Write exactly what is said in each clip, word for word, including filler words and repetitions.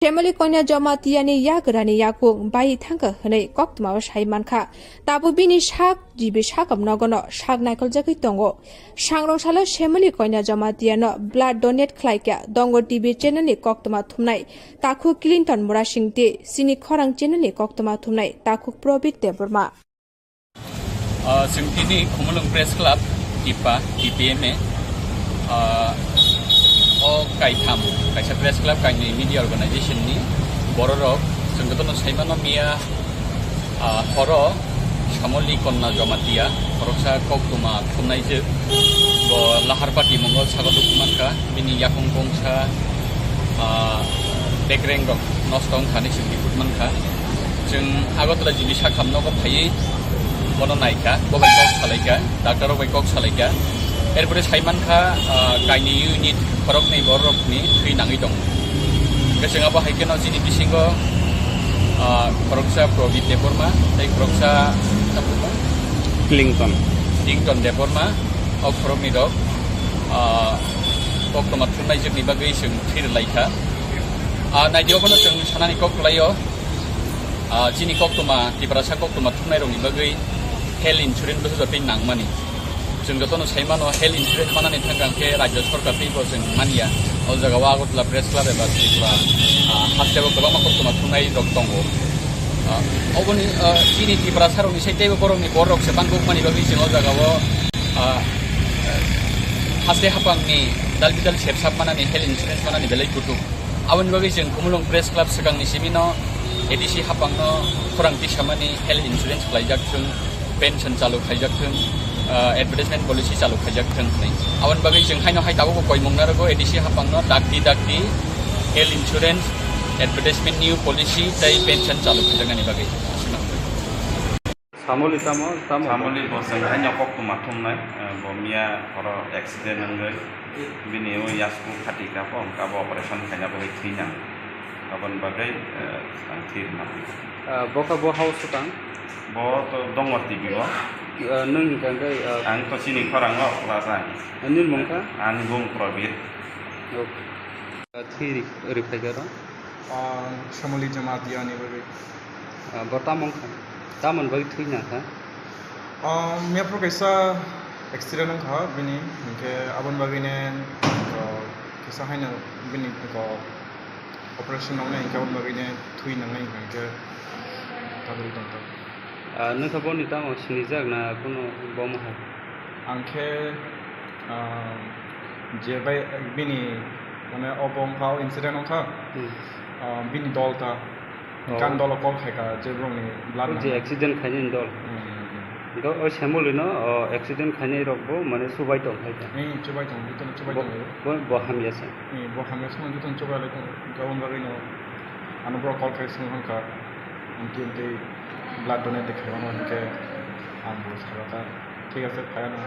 Shemoli Konya Jamatia ni yagrani yakung bai thangkha hwnwi koktwmao sai mankha. Tabuk bini sak G B sakam nogono sak naikoljagwi tongo. Sangrong salo Shemoli Konya Jamatia no blood donate khlaikha Dongor T V channel ni koktwma thumnai takhuk Clinton Murasing tei chini khorang channel ni koktwma thumnai takhuk Probit Debbarma. Ah, chwng tini Khumulwng Press Club, TIPA, T P M A, ah, o kaitham kaisa press club, kainwi media organization ni bororok chwng jotono saimano miya, ah, horo Samoli Konna Jamatia khoroksa koktwma thumnaijak, bo Laharpati mungo sago duk mankha. Bini yakung kongsa, ah, bekreng rok nosto wngkha hinwi chwng report mankha. Chwng Agartala G B sakam nogo phaiwi bono naikha, bo bai kok salaikha, doctor rok bai kok salaikha. Erpore sai mankha, ah, kainwi unit khoroknwi bororokni thwi nangwi tongo. Hwnkhe chwng abo hai kheno chini bisingo, ah, khoroksa Probit Debbarma tei khoroksa Clinton. Clinton Debbarma, o khoroknwi rok, ah, koktwma thumnaijakni bagwi chwng thwi rwlaikha. Ah, naidi, obono chwng sanani kok kwlaio, ah, chini koktwma, Tiprasa koktwma thumnairokni bagwi health insurance bwsajagwi nangmani. Chwng jotono saimano, health insurance manani thangkha hwnkhe rajya sorkar teibo chwng manya. O jagao Agartala Press Club eba Tripura, ah, hasteo kwbangma koktwma thumnairok tongo. Ah, oboni, ah, chini Tiprasarokni side teibo borokni bororok se bangkukmani bagwi chwng o jagao, ah, haste haphangni dal bidal sepsap manani, health insurance manani belai kutuk. Aboni bagwi chwng Khumulwng Press Club swkangni simino A D C haphangno khorang tisamani health insurance khlaijak thung, pension chalu khaijak thung, ah, advertisement policy chalu khaijak thung hwnwi. Aboni bagwi chwng haino hai tabukbo koimung narwgo A D C haphangno dakti dakti health insurance, advertisement new policy tei pension chalu khaijaknani bagwi. Samoli tamo, tamo. Samoli bo chwng haino koktwma thumnai, eh, bo miya horo accident wngwi bini o yasku khati kha, bo wngkha bo operation khaina bagwi thwinang. Aboni bagwi, eh, ang thwi rwna phaikha. Ah, bo kha bo house swkang? Bo to Dongor T V o. Ah, nwng hwnkha khe, ah, ang to chini khorang o kwlajak. Nini mung kha? Ani mung Probit. Okay. Ah, thwi ri-, ri phaikha ro? Ah, Samoli Jamatia ni bagwi. Ah, bo tamo wngkha? Tamoni bagwi thwi nangkha? Ah, miyapro kaisa accident wngkha bini, hinkhe aboni bagwino, ah, kisa haino bini, ah, operation nangnai, hinkhe aboni bagwino thwi nangnai hinkhe tabuk tongthok. Ah, nwngkha boni tamo sinijak na kuno bomo hai? Ang khe, ah, je bai bini, mane, obo wngkha, o incident wngkha, hmm, ah, bini dol ta, oh, gan dolo call khaikha, je borokni blood o je nangnai. Accident khainani dol. Hmm, hmm, hmm. Hwnkhe o Samoli no, o accident khainai rok bo, mane, chubai tong khaikha. Hmm, chubai tong, jotono chubai bo, tong. Bo, bo hamya se. Hmm, bo hamya se, jotono chubai lai tong. Hwnkhe aboni bagwi no ano borok call khai swng hwnkha. Amtwi amtwi blood donate khaimano hinkhe ang bo sakha, thik ase, phai ano.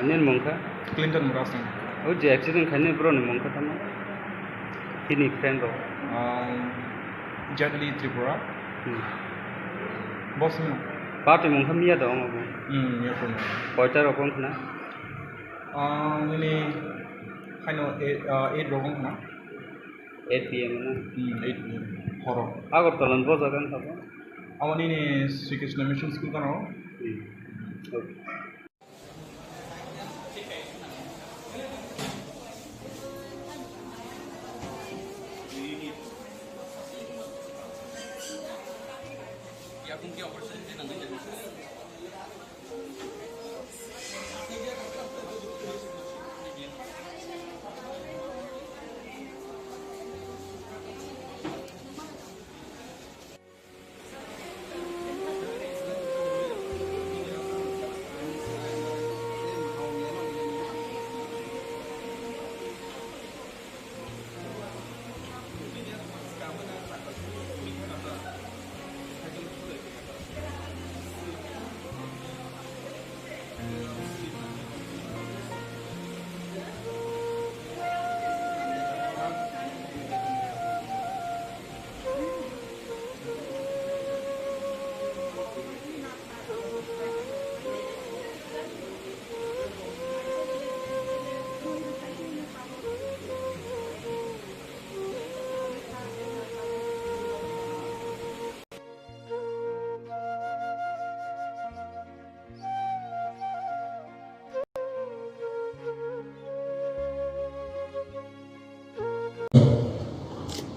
Nini mung kha? Clinton Murasing. O je accident khainai borokni mung kha tamo? Bini friend rok? Um, Jet Li Tripura. Hmm. Boss no. Party mung kha miya da omo bo? Hmm, miya phone. Koita rok wng khna? Um, nini haino eight, uh, eight rok wng khna? Eight P M na? Hmm, eight P M. Horo. Agartala ni bo jaga wngkha bo? Abo nini Sri Krishna Mission School gana o. Hmm. Okay.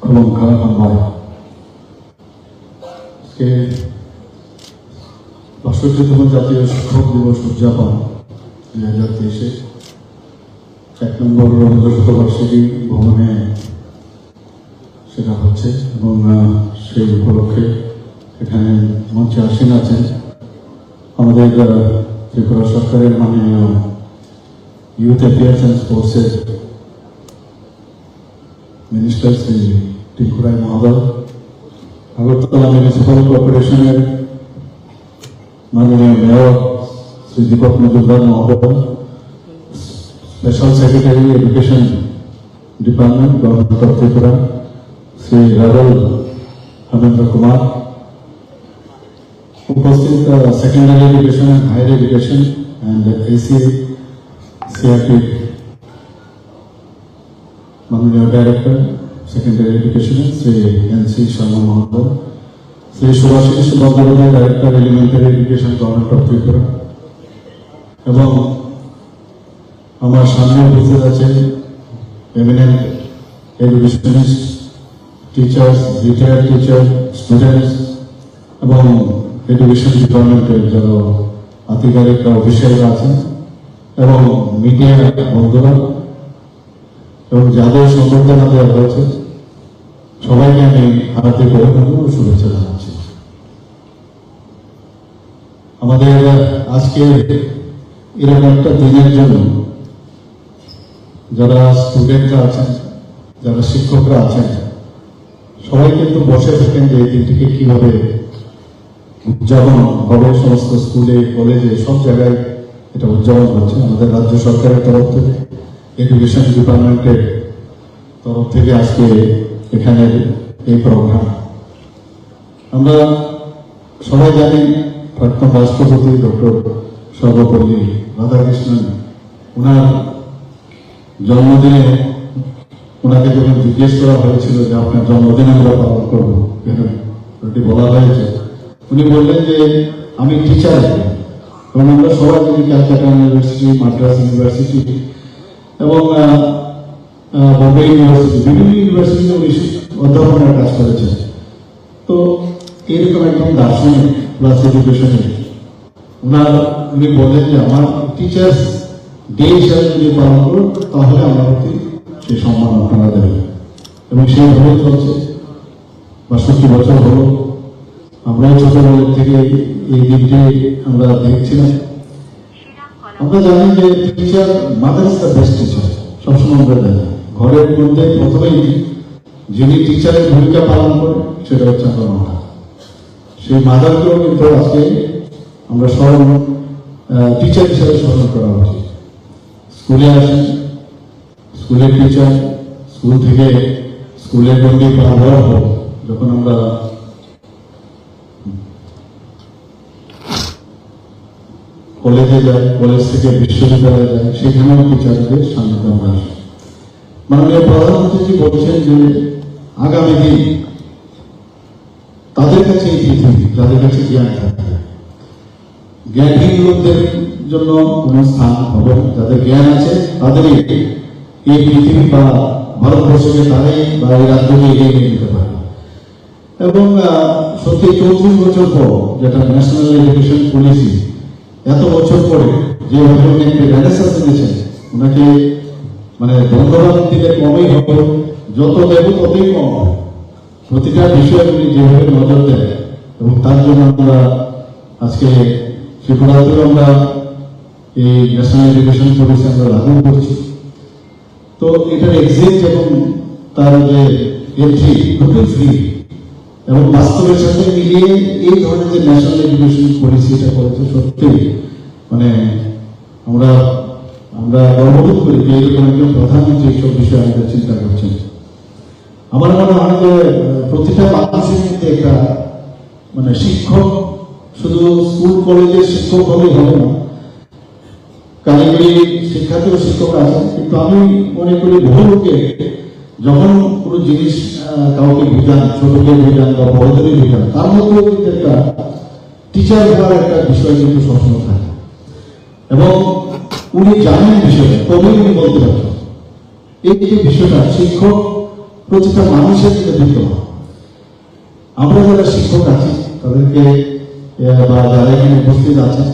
Khulumkha, hambai. আজকে বাষট্টিতম জাতীয় শিক্ষক দিবস উদযাপন দুই হাজার তেইশে এক নম্বর রবীন্দ্র শতবার্ষিকী ভবনে সেটা হচ্ছে এবং, আহ, সেই উপলক্ষে এখানে মঞ্চে আসীন আছেন আমাদের, আহ, ত্রিপুরা সরকারের মাননীয় ইউথ অ্যাফেয়ার্স অ্যান্ড স্পোর্টসের মিনিস্টার শ্রী টিঙ্কু রায় মহোদয়, আগরতলা মিউনিসিপ্যাল কর্পোরেশনের মাননীয় মেয়র শ্রী দীপক মজুমদার মহোদয়, special secretary education department, government of Tripura, Shri Rahul Hemendra Kumar, উপস্থিত, ah, secondary education, higher education and AC CRP মাননীয় director secondary education Shri N C Sharma মহোদয়, Shri Subhashis Bandyopadhyay, director elementary education, government of Tripura, এবং আমার সামনে উপস্থিত আছেন eminent educationist, teachers, retired teacher, students এবং এডুকেশন ডিপার্টমেন্টের যারা আধিকারিকরা, অফিসিয়ালরা আছেন এবং মিডিয়া বন্ধুরা এবং যাদের সম্বর্ধনা দেওয়া হয়েছে, সবাইকে আমি হার্দিক অভিনন্দন ও শুভেচ্ছা জানাচ্ছি। আমাদের আজকে এরকম একটা দিনের জন্য যারা স্টুডেন্টরা আছেন, যারা শিক্ষকরা আছেন, সবাই কিন্তু বসে থাকেন যে এই দিনটিকে কিভাবে উদযাপন হবে। সমস্ত স্কুলে, কলেজে, সব জায়গায় এটা উদযাপন হচ্ছে। আমাদের রাজ্য সরকারের তরফ থেকে, এডুকেশন ডিপার্টমেন্টের তরফ থেকে আজকে এখানে এই প্রোগ্রাম। আমরা সবাই জানি প্রাক্তন রাষ্ট্রপতি ডক্টর সর্বপল্লী রাধাকৃষ্ণন, ওনার জন্মদিনে ওনাকে যখন জিজ্ঞেস করা হয়েছিল যে আপনার জন্মদিন আমরা পালন করবো, কেন এটি বলা হয়েছে, উনি বললেন যে আমি টিচার, কারণ আমরা সবাই জানি ক্যালকাটা ইউনিভার্সিটি, মাদ্রাস ইউনিভার্সিটি এবং, আহ, আহ, বোম্বে ইউনিভার্সিটি, বিভিন্ন ইউনিভার্সিটিতে উনি অধ্যাপনার কাজ করেছেন। তো এরকম একজন দার্শনিক প্লাস এডুকেশনের ওনার, উনি বলেন যে আমার টিচার্স ডে হিসাবে যদি পালন করুন, তাহলে আমার প্রতি সেই সম্মান আপনারা দেবেন। এবং সেইভাবেই চলছে। বাষট্টি বছর হলো, আমরাও ছোটবেলা থেকে এই দিনটি আমরা দেখছিলাম। আমরা জানি যে teacher, mother is the best teacher, সবসময় আমরা জানি। ঘরের মধ্যে প্রথমেই যিনি টিচারের ভূমিকা পালন করে, সেটা হচ্ছে আমার মাদার। সেই মাদারকেও কিন্তু আজকে আমরা স্মরণ, আহ, টিচার হিসেবে স্মরণ করা উচিত। স্কুলে আসেন, স্কুলের টিচার, স্কুল থেকে স্কুলের গণ্ডি পার হওয়ার পর যখন আমরা কলেজে যাই, কলেজ থেকে বিশ্ববিদ্যালয়ে যাই, সেখানেও টিচারদের সান্নিধ্য আমরা আসি। মাননীয় প্রধানমন্ত্রীজি বলছেন যে আগামী দিন তাদের কাছে এই পৃথিবী, যাদের কাছে জ্ঞান থাকে। জ্ঞানহীন লোকদের জন্য কোনো স্থান হবে না। যাদের জ্ঞান আছে, তাদেরই এই পৃথিবী বা ভারতবর্ষকে তারাই বা এই রাজ্যকে এগিয়ে নিয়ে যেতে পারে। এবং, আহ, সত্যি চৌত্রিশ বছর পর যেটা ন্যাশনাল এডুকেশন পলিসি, এত বছর পরে যেভাবে উনি একটা রেনেসান্স এনেছেন, ওনাকে মানে ধন্যবাদ দিলে কমই হবে। যত দেব ততই কম হবে। প্রতিটা বিষয়ে উনি যেভাবে নজর দেন এবং তার জন্য আমরা আজকে ত্রিপুরাতেও আমরা এই ন্যাশনাল এডুকেশন পলিসি আমরা লাগু করছি। তো এটার এক্সিট এবং তার যে এন্ট্রি দুটোই ফ্রি এবং বাস্তবের সাথে মিলিয়ে এই ধরনের যে ন্যাশনাল এডুকেশন পলিসি এটা করেছে সত্যি মানে আমরা, আমরা গর্ববোধ করি যে এরকম একজন প্রধানমন্ত্রী এইসব বিষয়ে আমাদের চিন্তা করছেন। আমার মনে হয় যে, আহ, প্রতিটা মানুষের মধ্যে একটা মানে শিক্ষক শুধু স্কুল কলেজের শিক্ষক হলেই হবে না, কারিগরি শিক্ষাতেও শিক্ষক আছেন, কিন্তু আমি মনে করি বহু লোকে যখন কোনো জিনিস, আহ, কাউকে বোঝান, ছোটকে বোঝান বা বড়দেরই বোঝান, তার মধ্যেও কিন্তু একটা টিচার হওয়ার একটা বিষয় কিন্তু সবসময় থাকে এবং উনি জানেন বিষয়টা, তবেই উনি বলতে পারছেন। এই যে বিষয়টা শিক্ষক প্রতিটা মানুষের কিন্তু বিদ্যমান। আমরা যারা শিক্ষক আছি, তাদেরকে, আহ, বা যারা এখানে উপস্থিত আছেন,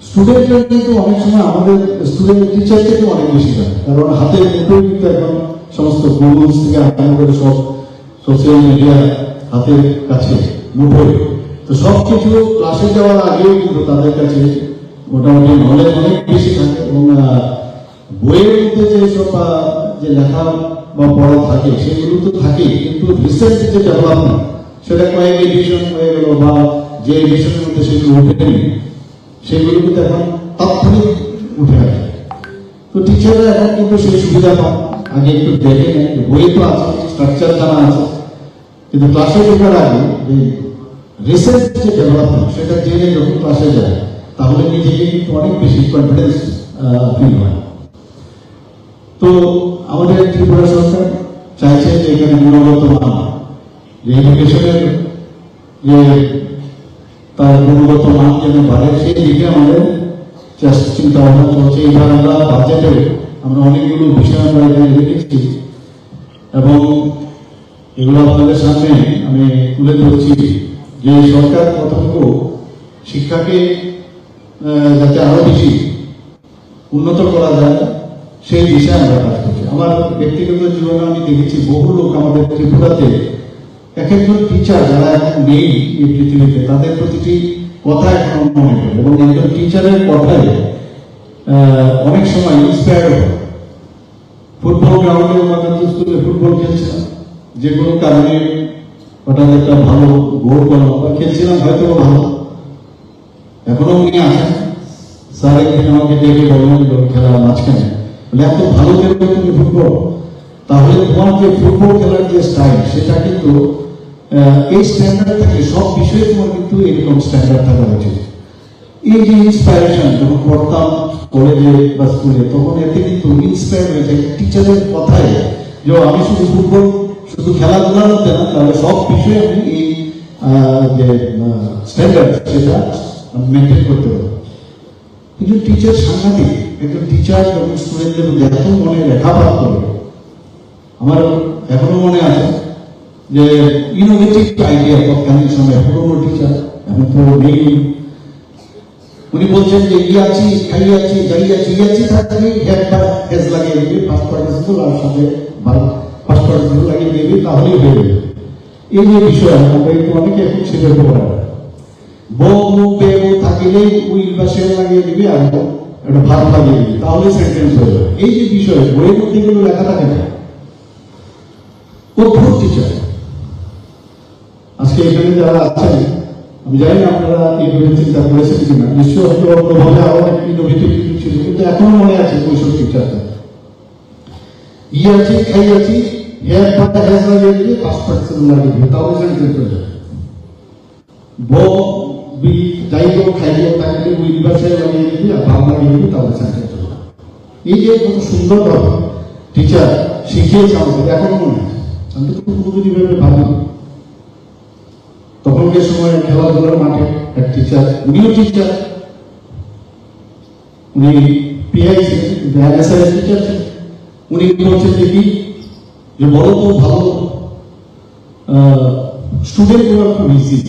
স্টুডেন্টরা কিন্তু অনেক সময় আমাদের স্টুডেন্ট টিচার থেকে অনেক বেশি জানে, কারণ হাতের মুঠোয় কিন্তু এখন সমস্ত গুগলস থেকে আরম্ভ করে সব সোশ্যাল মিডিয়া হাতের কাছে, মুঠোয়। তো সব কিছু ক্লাসে যাওয়ার আগেও কিন্তু তাদের কাছে মোটামুটি নলেজ অনেক বেশি থাকে এবং, আহ, বইয়ের মধ্যে যে সব, আহ, যে লেখা বা পড়া থাকে, সেগুলো তো থাকেই, কিন্তু রিসেন্ট যে ডেভেলপমেন্ট, সেটা কয়েক এডিশন হয়ে গেল বা যে এডিশনের মধ্যে সেগুলো ওঠেনি, সেগুলো কিন্তু এখন তাৎক্ষণিক উঠে আসে। তো টিচাররা এখন কিন্তু সেই সুবিধা পান। আগে একটু দেখে নেন, বইয়ে তো আছে, স্ট্রাকচার জানা আছে, কিন্তু ক্লাসে ঢোকার আগে যে রিসেন্ট যে ডেভেলপমেন্ট, সেটা জেনে যখন ক্লাসে যায়, তাহলে নিজেকে কিন্তু অনেক বেশি কনফিডেন্স ফিল হয়। তো আমাদের ত্রিপুরা সরকার চাইছে যে এখানে গুণগত মান, যে এডুকেশনের যে তার গুণগত মান যেন বাড়ে, সেই দিকে আমাদের চেষ্টা, চিন্তা ভাবনা চলছে। এবার আমরা বাজেটে আমরা অনেকগুলো বিষয় আমরা এখানে রেখেছি এবং এগুলো আপনাদের সামনে আমি তুলে ধরছি যে সরকার কতটুকু শিক্ষাকে, আহ, যাতে আরো বেশি উন্নত করা যায়, সেই দিশায় আমরা কাজ করছি। আমার ব্যক্তিগত জীবনে আমি দেখেছি, বহু লোক আমাদের ত্রিপুরাতে এক একজন টিচার যারা এখন নেই এই পৃথিবীতে, তাদের প্রতিটি কথা এখন মনে পড়ে এবং একজন টিচারের কথায়, আহ, অনেক সময় ইন্সপায়ার্ড হয়। ফুটবল গ্রাউন্ডে ওখানে তো স্কুলে ফুটবল খেলছিলাম, যে কোনো কারণে হঠাৎ একটা ভালো গোল করলাম বা খেলছিলাম হয়তো বা ভালো, এখনো উনি আছেন। স্যার একদিন আমাকে ডেকে বললেন, "লোক খেলার মাঝখানে বলে, 'এত ভালো খেলো তুমি ফুটবল, তাহলে তোমার যে ফুটবল খেলার যে স্টাইল, সেটা কিন্তু, আহ, এই স্ট্যান্ডার্ড থাকে, সব বিষয়ে তোমার কিন্তু এরকম স্ট্যান্ডার্ড থাকা উচিত।'" এই যে ইন্সপায়ারেশন, যখন পড়তাম কলেজে বা স্কুলে, তখন এতে কিন্তু ইন্সপায়ার হয়ে যাই টিচারের কথায়, যে আমি শুধু ফুটবল, শুধু খেলাধুলার মধ্যে না, তাহলে সব বিষয়ে আমি এই, আহ, যে, আহ, স্ট্যান্ডার্ড, সেটা মেনটেন করতে পারবো। কিন্তু টিচার সাংঘাতিক, একজন টিচার যখন স্টুডেন্টদের মধ্যে এত মনে রেখাপাত করে, আমার এখনো মনে আছে যে ইনোভেটিভ আইডিয়া তৎকালীন সময় পুরনো টিচার, এখন তো নেই। উনি বলছেন যে ইয়াচি, খাইয়াচি, যাইয়াচি, ইয়াচি থাকলে হেড বা হেজ লাগিয়ে দিবি, পাস্ট পার্টিসিপল আর সাথে পাস্ট পার্টিসিপল লাগিয়ে দিবি, তাহলেই হয়ে যাবে। এই যে বিষয়, আমরা কিন্তু অনেকে এখন সেটা করে না। ব, মু, বে, উ থাকিলেই উইল বা শেল লাগিয়ে দিবি আর একটা ভার্ব লাগিয়ে দিবি, তাহলে সেন্টেন্স হয়ে যাবে। এই যে বিষয়, বইয়ের মধ্যে এগুলো লেখা থাকে না, অদ্ভুত টিচার। আজকে এখানে যারা আছেন, আমি জানি না আপনারা এইভাবে চিন্তা করেছেন কিনা, নিশ্চয়ই হয়তো অন্যভাবে আরো অনেক ইনোভেটিভ কিছু ছিল, কিন্তু এখনো মনে আছে কৈশোর টিচারটা। ইয়াচি, খাইয়াচি, হেড বা হেজ লাগিয়ে দিলে পাস্ট পার্টিসিপল লাগিয়ে দিলে, তাহলে সেন্টেন্স হয়ে যাবে। ব, বি, যাইব, খাইব, তাকে উইল বা শেল লাগিয়ে দিলে আর ভার্ব লাগিয়ে দিলে, তাহলে সেন্টেন্স হয়ে যাবে। এই যে কত সুন্দরভাবে টিচার শিখিয়েছে আমাদের, এখনো মনে আছে। আমি তো পুরোপুরি ভাবে ভাবি। তখনকার সময় খেলাধুলার মাঠে এক টিচার, উনিও টিচার, উনি পিআই ছিলেন, কিন্তু এনএসআই টিচার ছিলেন। উনি বলছেন যে কি, যে বলো তো ভালো, আহ, স্টুডেন্ট হওয়া খুব ইজি,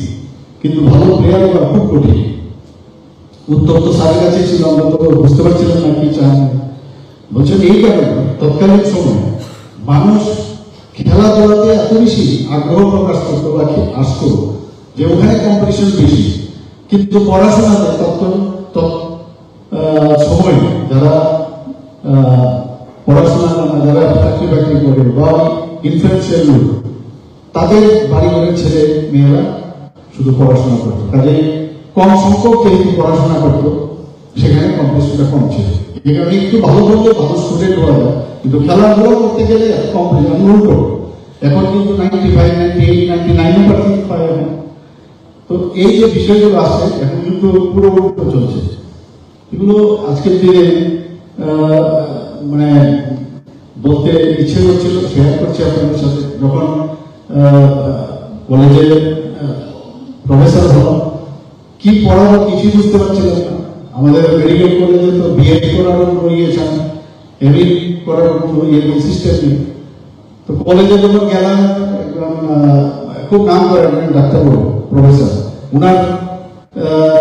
কিন্তু ভালো প্লেয়ার হওয়া খুব কঠিন। উত্তর তো স্যারের কাছে ছিল, আমরা তো বুঝতে পারছিলাম না কি চান। বলছেন এই কারণে তৎকালীন সময় মানুষ খেলাধুলাতে এত বেশি আগ্রহ প্রকাশ করতো বা খে-, আসতো যে ওখানে কম্পিটিশন বেশি, কিন্তু পড়াশোনাতে তৎকালীন তৎ-, আহ, সময় যারা, আহ, পড়াশোনা, যারা চাকরি বাকরি করে বা ইনফ্লুয়েন্সিয়াল লোক, তাদের বাড়ি ঘরের ছেলে মেয়েরা শুধু পড়াশোনা করতো। কাজে কম সংখ্যক যেহেতু পড়াশোনা করতো, সেখানে কম্পিটিশনটা কম ছিল। যে কারণে একটু ভালো করলে ভালো স্টুডেন্ট হওয়া যায়, কিন্তু খেলাধুলা করতে গেলে কম্পিটিশন উল্টো। এখন কিন্তু ninety five, ninety eight, ninety nine percent পায় এখন। তো এই যে বিষয়গুলো আছে, এখন কিন্তু পুরো উল্টো চলছে। এগুলো আজকের দিনে, আহ, মানে, বলতে ইচ্ছে করছিল, শেয়ার করছি আপনাদের সাথে। যখন, আহ, কলেজে, আহ, প্রফেসর হলাম, কি পড়াবো কিছুই বুঝতে পারছিলাম না। আমাদের মেডিকেল কলেজে তো বিএড করারও কোনো ইয়ে ছিল না, এমএ করারও কোনো ইয়ে নেই, সিস্টেম নেই। তো কলেজে যখন গেলাম, একজন আহ, খুব নাম করা একজন ডাক্তারবাবু, প্রফেসর, ওনার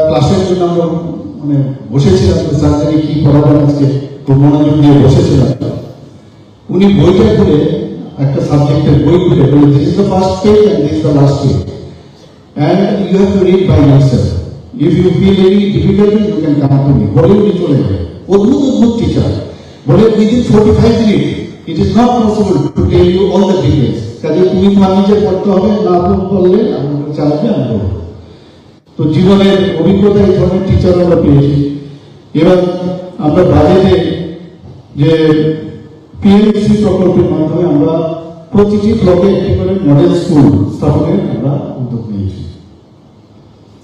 ক্লাসের জন্য আমরা মানে বসেছিলাম, যে স্যার যিনি কি পড়াবেন আজকে, খুব মনোযোগ দিয়ে বসেছিলাম। উনি বইটা খুলে, একটা সাবজেক্টের বই খুলে বলে, "This is the first page and this is the last page, and you have to read by yourself. If you feel any difficulty, you can come to me." বলে উনি চলে গেলেন। অদ্ভুত অদ্ভুত টিচার। বলে, "Within forty five minutes it is not possible to tell you all the details." কাজে তুমি তোমার নিজে পড়তে হবে, না পড়লে আমাকে চালাবে, আমি বলবো। তো জীবনের অভিজ্ঞতা এই ধরনের টিচার আমরা পেয়েছি। এবার আমরা বাজেটে যে পিএমসি প্রকল্পের মাধ্যমে আমরা প্রতিটি ব্লকে একটি করে মডেল স্কুল স্থাপনের আমরা উদ্যোগ নিয়েছি।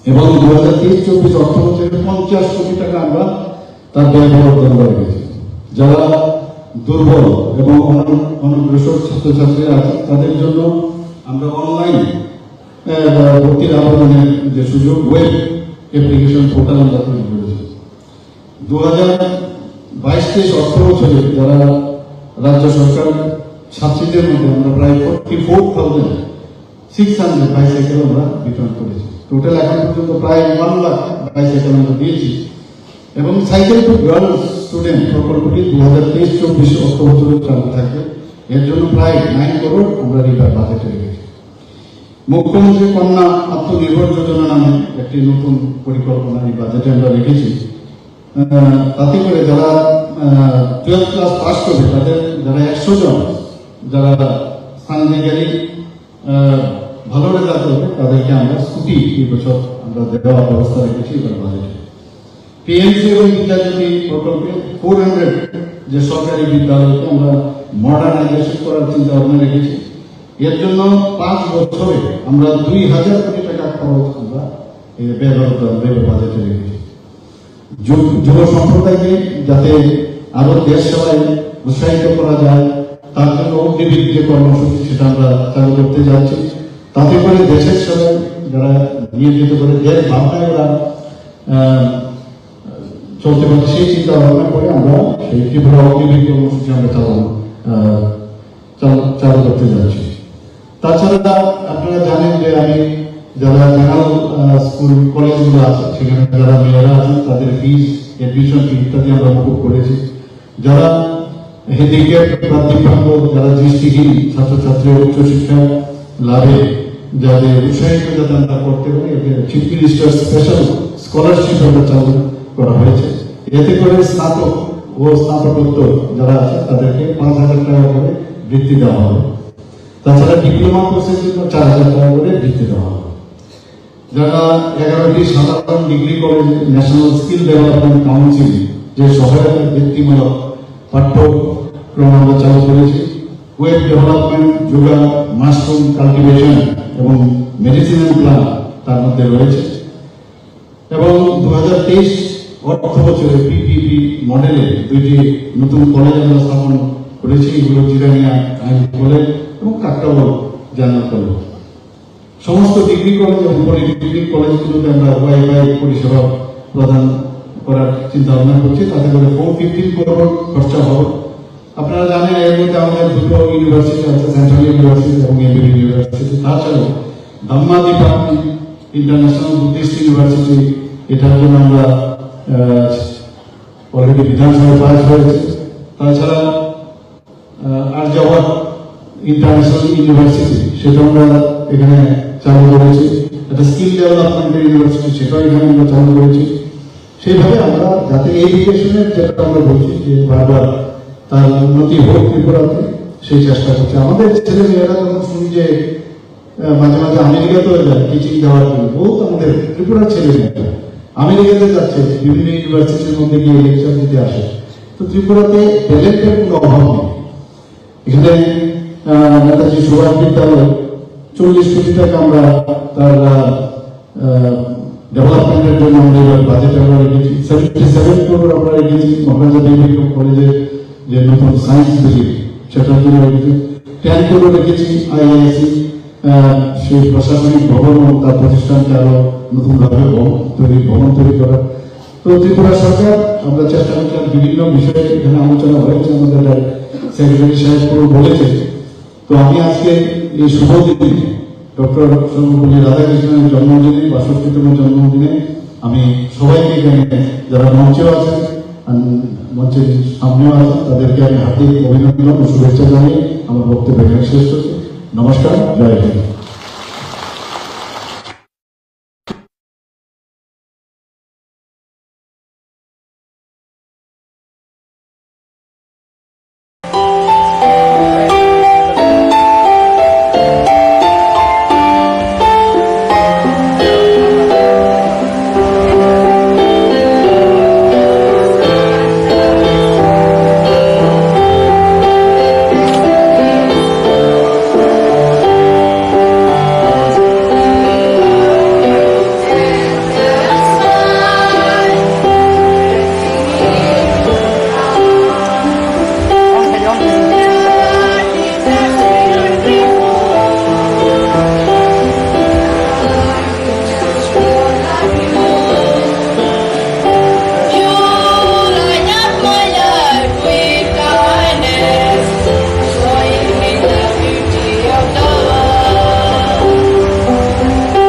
এবং দু হাজার তেইশ চব্বিশ অর্থ বছরে পঞ্চাশ কোটি টাকা আমরা তার ব্যয় বরাদ্দ আমরা রেখেছি। যারা দুর্বল এবং অন-, অনগ্রসর ছাত্রছাত্রীরা আছে, তাদের জন্য আমরা অনলাইন ভর্তির আবেদনের যে সুযোগ, ওয়েব অ্যাপ্লিকেশন পোর্টাল আমরা তৈরি করেছি। দু হাজার বাইশ তেইশ অর্থ বছরে যারা রাজ্য সরকার সাবসিডির মধ্যে আমরা প্রায় forty four thousand six hundred bicycle আমরা বিতরণ করেছি। টোটাল এখন পর্যন্ত প্রায় ওয়ান লাখ বাইসাইকেল আমরা দিয়েছি। এবং সাইকেল টু গার্লস স্টুডেন্ট প্রকল্পটি দু হাজার তেইশ চব্বিশ অর্থ বছরে চালু থাকবে। এর জন্য প্রায় নাইন করোড় আমরা রিভার বাজেটে রেখেছি। মুখ্যমন্ত্রী কন্যা আত্মনির্ভর যোজনা নামে একটি নতুন পরিকল্পনা এই বাজেটে আমরা রেখেছি। আহ, তাতে করে যারা টুয়েলভ ক্লাস পাস করবে, তাদের যারা একশো জন, যারা স্থানাধিকারী, আহ, ভালো রেজাল্ট করবে, তাদেরকে আমরা স্কুটি এই বছর আমরা দেওয়ার ব্যবস্থা রেখেছি এবার বাজেটে। পিএমসি এবং বিদ্যাজ্যোতি প্রকল্পে ফোর হান্ড্রেড যে সরকারি বিদ্যালয়কে আমরা মডার্নাইজেশন করার চিন্তা ভাবনা রেখেছি। এর জন্য পাঁচ বছরে আমরা দুই হাজার কোটি টাকা খরচ আমরা এই ব্যয় বরাদ্দ, আমরা এই বাজেটে রেখেছি। যুব, যুব সম্প্রদায়কে যাতে আরো দেশ সেবায় উৎসাহিত করা যায়, তার জন্য অগ্নিবীর যে কর্মসূচি, সেটা আমরা চালু করতে যাচ্ছি। তাতে করে দেশের সেবায় যারা নিয়োজিত করে দেশ ভাবনায় ওরা, আহ, চলতে পারে, সেই চিন্তা ভাবনা করে আমরা সেই ত্রিপুরা অগ্নিবীর কর্মসূচি আমরা চালানো, আহ, চাল-, চালু করতে যাচ্ছি। তাছাড়া আপনারা জানেন যে আমি যারা জেনারেল, আহ, স্কুল কলেজগুলো আছে, সেখানে যারা মেয়েরা আছেন, তাদের ফিজ, অ্যাডমিশন ফি ইত্যাদি আমরা মকুব করেছি। যারা হ্যান্ডিক্যাপ বা দিব্যাঙ্গ, যারা দৃষ্টিহীন ছাত্রছাত্রী উচ্চশিক্ষা লাভে যাতে উৎসাহিত যাতে আমরা করতে পারি, এতে চিফ মিনিস্টার স্পেশাল স্কলারশিপ আমরা চালু করা হয়েছে। এতে করে স্নাতক ও স্নাতকোত্তর যারা আছে, তাদেরকে পাঁচ হাজার টাকা করে বৃত্তি দেওয়া হবে। তাছাড়া ডিপ্লোমা কোর্সের জন্য চার হাজার টাকা করে বৃত্তি দেওয়া হবে। যারা এগারোটি সাধারণ ডিগ্রি কলেজে ন্যাশনাল স্কিল ডেভেলপমেন্ট কাউন্সিল যে সহায়তা বৃত্তিমূলক পাঠ্যক্রম আমরা চালু করেছি, web development, yoga, mushroom cultivation এবং মেডিসিনাল প্লান্ট তার মধ্যে রয়েছে। এবং দু হাজার তেইশ অর্থ বছরে পিপিপি মডেলে দুইটি নতুন কলেজ আমরা স্থাপন করেছি, এগুলো জিরানিয়া আইন কলেজ এবং কাকরাবল জেনারেল কলেজ। সমস্ত ডিগ্রি কলেজ এবং পলিটেকনিক কলেজগুলোতে আমরা ওয়াইফাই পরিষেবা প্রদান করার চিন্তা ভাবনা করছি। তাতে করে ফোর ফিফটিন করোড় খরচা হবে। আপনারা জানেন, এর মধ্যে আমাদের দুটো ইউনিভার্সিটি আছে, সেন্ট্রাল ইউনিভার্সিটি এবং এমবিবি ইউনিভার্সিটি। তাছাড়াও দাম্মাদিপা ইন্টারন্যাশনাল বুদ্ধিস্ট ইউনিভার্সিটি, এটার জন্য আমরা অলরেডি বিধানসভায় পাস হয়েছে। তাছাড়া আহ, আর্যাবত ইন্টারন্যাশনাল ইউনিভার্সিটি, সেটা আমরা এখানে চালু করেছি। একটা স্কিল ডেভেলপমেন্টের ইউনিভার্সিটি, সেটাও এখানে আমরা চালু করেছি। সেইভাবে আমরা যাতে এডুকেশনের যেটা আমরা বলছি যে বারবার তার উন্নতি হোক ত্রিপুরাতে, সেই চেষ্টা করছি। আমাদের ছেলে মেয়েরা যখন শুনি যে আহ, মাঝে মাঝে আমেরিকাতেও যায় টিচিং দেওয়ার জন্য, বহুত আমাদের ত্রিপুরার ছেলে মেয়েরা আমেরিকাতে যাচ্ছে, বিভিন্ন ইউনিভার্সিটির মধ্যে গিয়ে লেকচার দিতে আসে। তো ত্রিপুরাতে ট্যালেন্টের কোনো অভাব নেই। এখানে আহ, নেতাজি সুভাষ বিদ্যালয় চল্লিশ কোটি টাকা আমরা তার ডেভেলপমেন্টের জন্য আমরা এবার বাজেট আমরা রেখেছি, সেভেন্টি সেভেন করোড় আমরা রেখেছি মহারাজা দেবী কলেজের যে নতুন সায়েন্স বিল্ডিং, সেটার জন্য রেখেছি। টেন করোড় রেখেছি আইআইএসসি, সেই প্রশাসনিক ভবন এবং তার প্রতিষ্ঠানকে আরো নতুনভাবে ভবন তৈরি, ভবন তৈরি করা। তো ত্রিপুরা সরকার, আমরা চেষ্টা করছিলাম বিভিন্ন বিষয়ে, এখানে আলোচনা হয়েছে, আমাদের সেক্রেটারি সাহেব পুরো বলেছে। তো আমি আজকে এই শুভ দিনে ডক্টর সর্বপল্লী রাধাকৃষ্ণনের জন্মদিনে, বাষট্টিতম জন্মদিনে আমি সবাইকে এখানে, যারা মঞ্চে আছেন, আন-, মঞ্চের সামনেও আছেন, তাদেরকে আমি হার্দিক অভিনন্দন ও শুভেচ্ছা জানিয়ে আমার বক্তব্য এখানে শেষ করছি। নমস্কার, জয় Hind.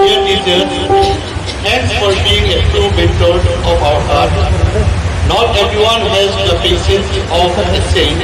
Dear teachers, thanks for being a true mentor of our heart. Not everyone has the patience of a saint.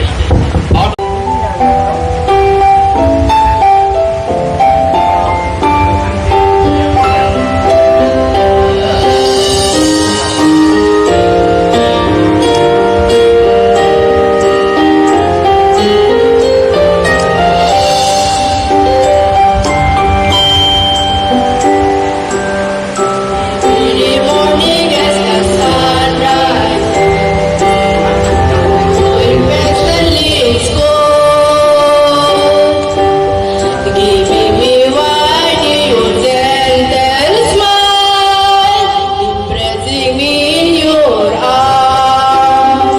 Every morning as the sun rises, it makes the leaves go. Giving me one new gentle smile, embracing me in your arms.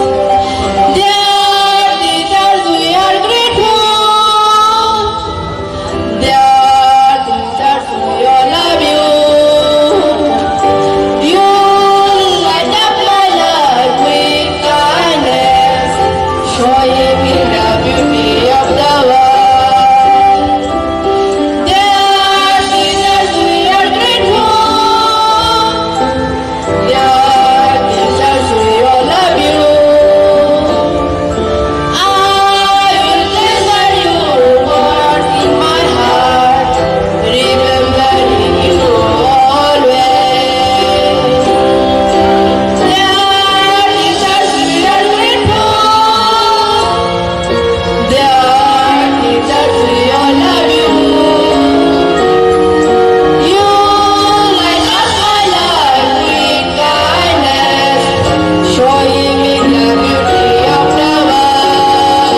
Dear teachers, we are grateful. Dear teachers, we all love you. You light up my life with kindness, showing me the beauty of the world. Dear teachers, we are grateful. Dear teachers, we all love you. I will treasure your words in my heart, remembering you always. Dear teachers, we are grateful. Dear teachers, we all love you. You light up my life with kindness, showing me the beauty of the world.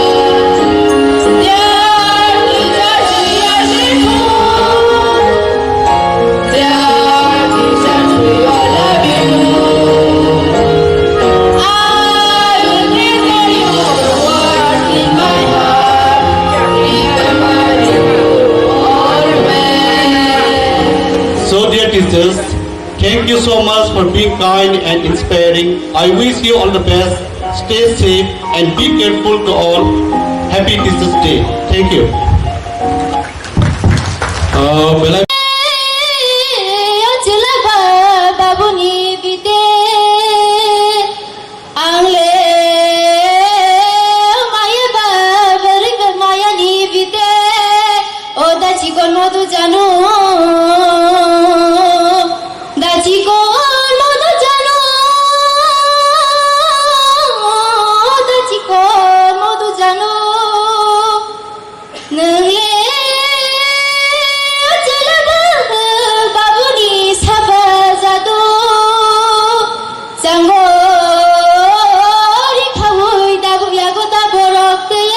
Dear teachers, we are grateful. Dear teachers, we all love you. I will treasure your words in my heart, remembering you always. So, dear teachers, thank you so much for being kind and inspiring. I wish you all the best. Stay safe and be careful to all. Happy Teachers' Day. Thank you. Ah, belai. O chwla ba babuni bite, ang le maya ba bwrwi ba mayani bite, o da chikon modu janu, da chikon modu janu, da chikon modu janu. Nwng le chwla ba babuni saba jadu, chango ri khaui dabu yago da borok tei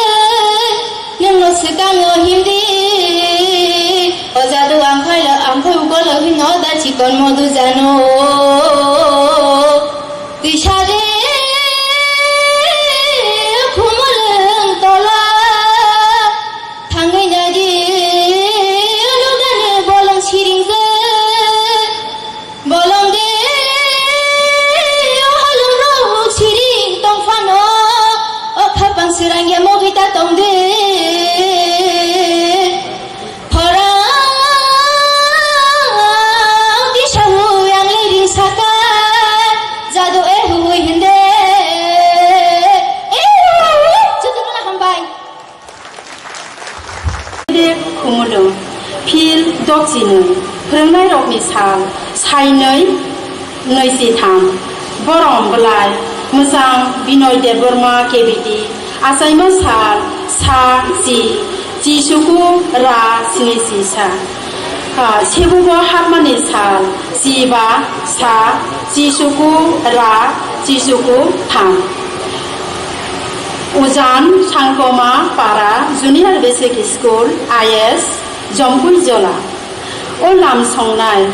nwngno swkango hindi. O jadu ang khailo, ang khai ukolo hino da chikon modu janu. Tisa de khumulwng tola. Thangwi naidi, lugani bolong siringjak. Bolong de, o halongrok siring tongphano, o khapang swrangya mogwi ta tongdi. Phil Dokchinwi, phwrwngnairokni sal, sainwi nwichitham. Borom bwlai, mwchang Binoy Debbarma K B T, achaima sal, sa, chi, chisuku, ra, sinichi sa. Ah, sebubo hapmani sal, chiba, sa, chisuku, ra, chisuku, tham. Ujan Sangkoma Para Junior Basic School, I S, Jompui Jola. O lam songnai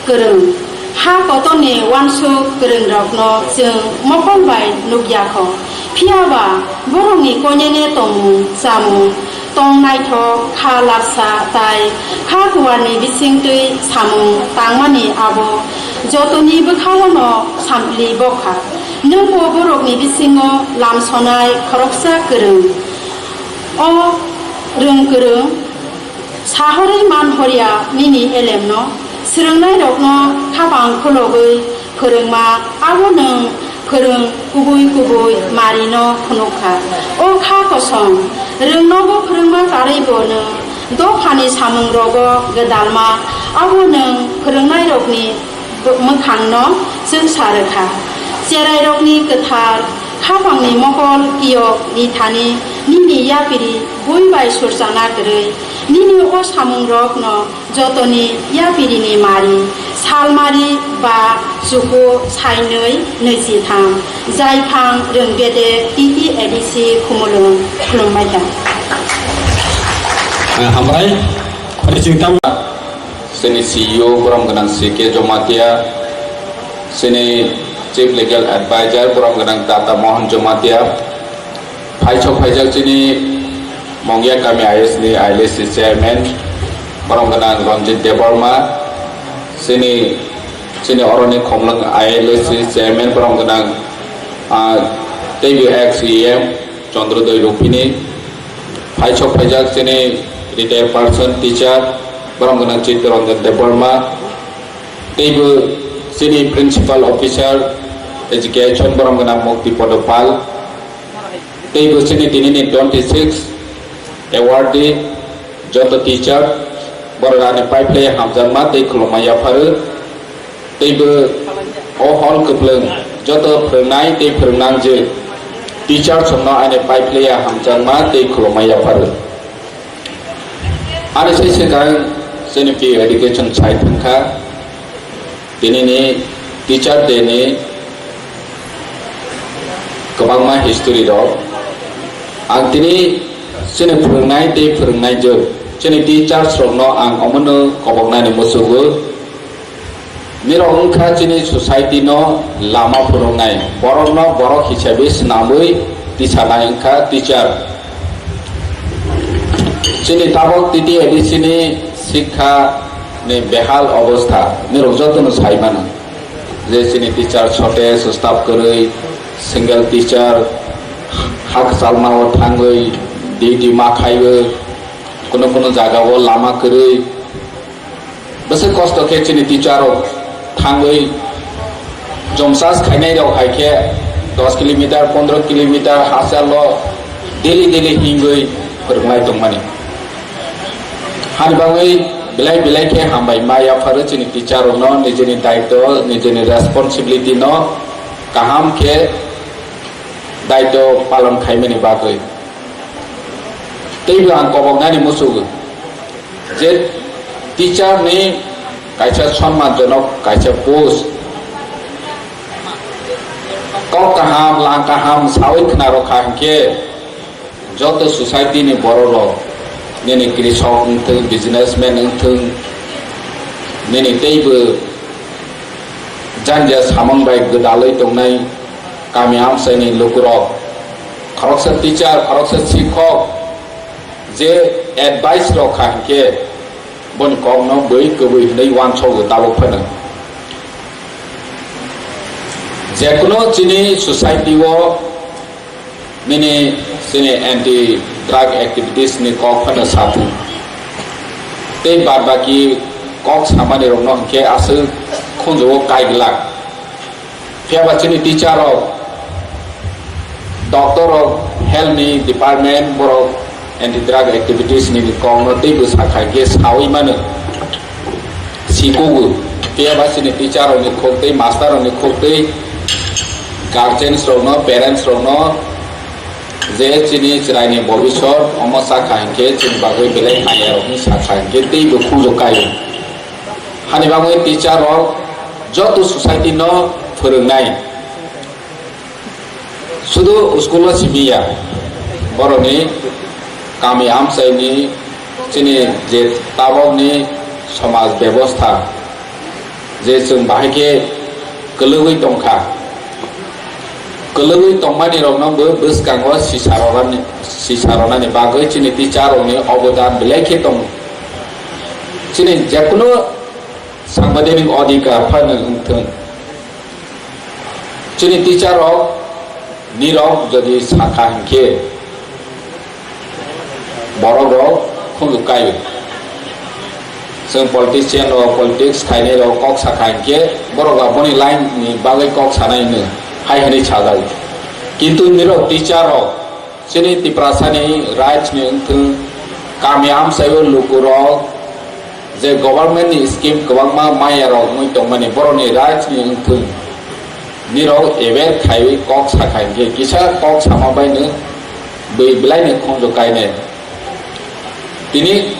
kwrwng, ha kotorni uansuk kwrwngrokno chwng mokol bai nukya kho. Phiya ba borokni koinene tongmung, chamung, tong naithok, kha lapsa tai kha kuarni bisingtwi samung tangmani abo jotoni bwkhao'-no sampli bokha. Nwngbo borokni bisingo lam sonai khoroksa kwrwng. O rwng kwrwng sahorwi man horya nini elemno, swrwngnairokno khapang khulogwi phwrwngma, abo nwng phwrwng kubui kubui marino phunukha. O kha kosom rwngnogo phwrwngma karwibo nwng dophani samungrogo gwdalma, abo nwng phwrwngnairokni mwkhangno chwngsa rwkha. Cherairokni kwthar khapangni mokol kiyok ni thani nini yapiri bui bai surchana kwrwi, nini o samungrokno jotoni yapirini mari, salmari ba chuku sainwi nwichitham, jaiphang rwngbede T T A D C Khumulwng khulumbaikha. Hambai, khori chingtam. Chini C E O borom gwnang C K Jomatia, chini Chief Legal Advisor borom gwnang Tata Mohan Jomatia, phaisok phaijak chini Mongya Kami I S ni I L A C Chairman borom gwnang Ranjit Debbarma, chini, chini oroni Khomlwng I L A C Chairman borom gwnang, ah, teibo ex E M Chandrodoi Rupini, phaisok phaijak chini retired person teacher borom gwnang Chittaranjan Debbarma, teibo chini Principal Officer Education borom gwnang Mukti Podo Pal, teibo chini tinini twenty six awardee joto teacher borok ani pai phlai hamjakma tei khulumma yapharu. Teibo o hall kwplwng joto phwrwngnai tei phwrwngnangjwk teacher songno ani pai phlai hamjakma tei khulumma yapharu. Ani sai swkang chini P U education sai thangkha. Tinini Teacher Day ni kwbangma history rok. Ang tini chini phwrwngnai tei phwrwngnai jwk, chini teachers rokno ang omono koboknani muchugo. Nirok wngkha chini society no lama phunuknai, borokno borok hisabe swnamwi tisanai wngkha teacher. Chini tabok T T A D C ni sikha ni behal obostha nirok jotono sai mano. Je chini teacher shortage, staff kwrwi, single teacher, ha kwchalmao thangwi duty ma khaiwi, kuno kuno jagao lama kwrwi, bwswk kosto khe chini teacher rok thangwi jom sas khainai rok hai khe dos kilometer, pondro kilometer hachalo daily daily hingwi phwrwngnai tongmani. Hani bagwi belai belai khe hambai ma yapharo chini teacher rokno nijini daitw, nijini responsibility no kaham khe daitw palon khaimani bagwi. Teibo ang koboknani muchugo je teacher ni kaisa sonmanjonok kaisa post, kok kaham, lang kaham sawi khna rokha hinkhe, joto society ni borok rok, nini krisok wngthwng, businessman wngthwng, nini teibo janja samung bai gwdalwi tongnai kami amchaini lukurok, khoroksa teacher, khoroksa sikhok je advice rok kha hinkhe, boni kokno bwi kwbwi hwnwi uansogo tabuk phano. Jekuno chini society o nini chini anti drug activities ni kok phano sathung. Tei bad baki kok samani rokno hinkhe aswk khunjugo kaiglak. Phiya ba chini teacher rok, doctor rok, health ni department borok Anti drug activities ni kokno teibo sakha khe sawi mano. Sikogo. Phiya ba chini teacher rokni khok tei master rokni khok tei guardians rokno, parents rokno je chini chwraini bobisot omo sakha hinkhe chini bagwi belai hamya rokni sakha hinkhe teibo khunju kaio. Hani bagwi teacher rok joto society no phwrwngnai. Sudu school o simi ya, borokni kami amchaini chini je tabokni somaj bebostha je chwng bahai khe kwlwgwi tongkha, kwlwgwi tongmani rokno bo bwskango sisa rwnani, sisa rwnani bagwi chini teacher rokni obodan belai khe tongo. Chini jekunu sangbidanik odhikar phano wngthung. Chini teacher rok nirok jodi sakha hinkhe borok rok khunju kaio. Chwng politician rok, politics khainai rok kok sakha hinkhe borok ba boni line ni bagwi kok sanai hwnwi hai hwnwi sajao. Kintu nirok teacher rok chini Tiprasani rights ni wngthung, kami amchaio lukurok je government ni scheme kwbangma maya rok wngwi tongmani borokni rights ni wngthung, nirok aware khaiwi kok sakha hinkhe kisa kok sama baino bwi belai ni khonjo kainai. Tini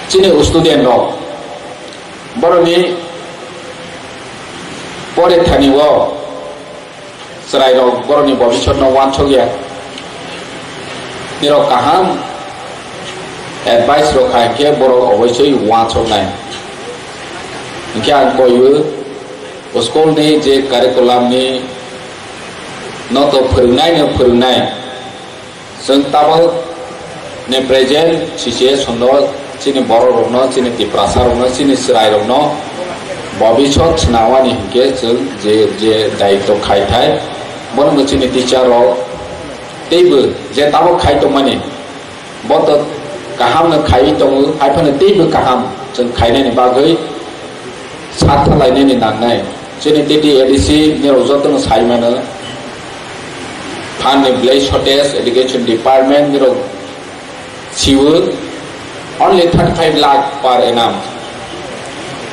chini student rok borokni pore thani o chwrairok borokni bobisotno uansukya. Nirok kaham advice rok kha hinkhe borok oboisoi uansuknai. Hinkhe ang koiwi school ni je curriculum ni no to phwrwngnai no phwrwngnai. Chwng tabok ni present situation o chini borok rokno, chini Tiprasa rokno, chini chwrai rokno bobisot swnamani hinkhe chwng je, je daitw khai thai, bono chini teacher rok teibo je tabok khai tongmani, bo to kaham no khaiwi tongo, hai phano teibo kaham chwng khainani bagwi sak thalainani nangnai. Chini T T A D C nirok jotono sai mano. Phan ni belai shortage, education department nirok siwo only thirty five lakh per annum.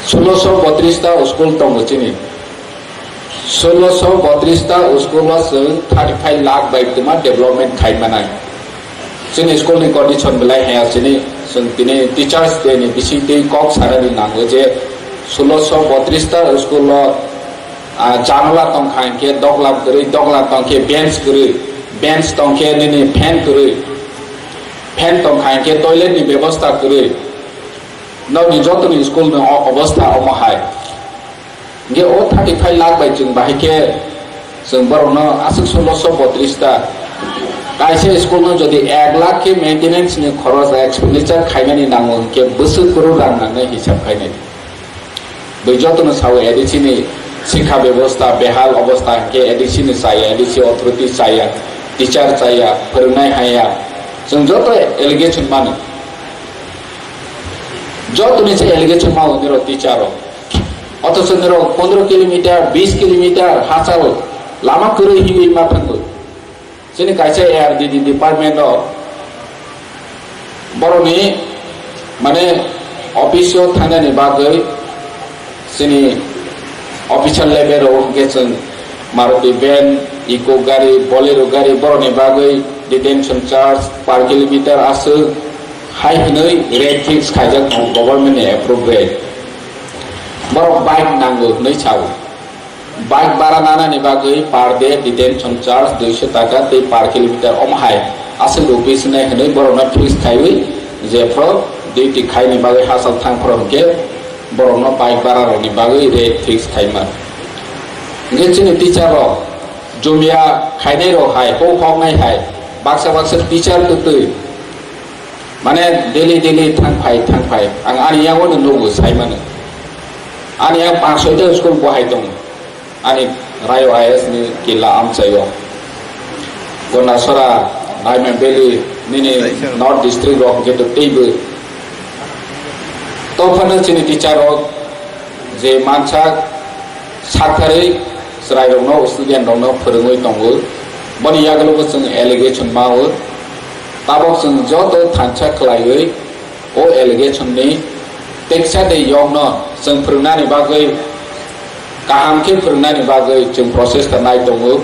Solo so botris ta school tongo chini. Solo so botris ta school o chwng thirty five lakh bai twma development khai manai. Chini school ni condition belai haya chini, chwng tini Teachers Day ni bising twi kok sanani nango je solo so botris ta school o, ah, janala tongkha hinkhe doglam kwrwi, doglam tongkhe bench kwrwi, bench tongkhe nini fan kwrwi, fan tongkha hinkhe toilet ni bebosta kwrwi. Nokni jotoni school ni o-, obostha omo hai. Hinkhe o thirty five lakh bai chwng bahai khe chwng borokno aswk solo so botris ta. Kaisa school no jodi ek lakh khe maintenance ni khoros expenditure khainani nango hinkhe bwswk kwrwi rang nangnai hisab khainai. Bwi jotono sao A D C ni sikha bebosta behal obosta hinkhe A D C ni chaya, A D C authority chaya, teacher chaya, phwrwngnai haya. Chwng joto allegation mano. Jotoni se allegation mao nirok teacher rok. Othocho nirok pondro kilometer, bis kilometer hachal lama kwrwi hiwi ma thango. Chini kaisa A R D D department o borokni mane office o thangnani bagwi chini official level o hwnkhe chwng Maruti van, Eeco gari, Bolero gari borokni bagwi detention charge per kilometer aswk hai hwnwi rate fix khaijak tongo government ni approve rate. Borok bike nango hwnwi sao. Bike bara nanani bagwi per day detention charge duiso taka tei per kilometer omo hai aswk rupees hinwi hwnwi borokno fix khaiwi jephru duty khaini bagwi hachal thang phuru hwnkhe borokno bike bara rokni bagwi rate fix khaima. Hwnkhe chini teacher rok jumia khainai rok hai, hok hoknai hai, baksa baksa teacher kwtwi mane daily daily thang phai, thang phai. Ang ani yago no nugo sai mano. Ani yang panch soi ta school bo hai tongo. Ani Rayo I A S ni kila amchaio. Gondasora, Naiman Valley, nini North District rok hwnkhe to teibo. To phano chini teacher rok je mansak sakharwi chwrairokno, student rokno phwrwngwi tongo. Boni yagulogo chwng allegation mao. Tabok chwng joto thansa khlaiwi o allegation ni teksa de yokno chwng phwrwngnani bagwi, kaham khe phwrwngnani bagwi chwng process ta nai tongo.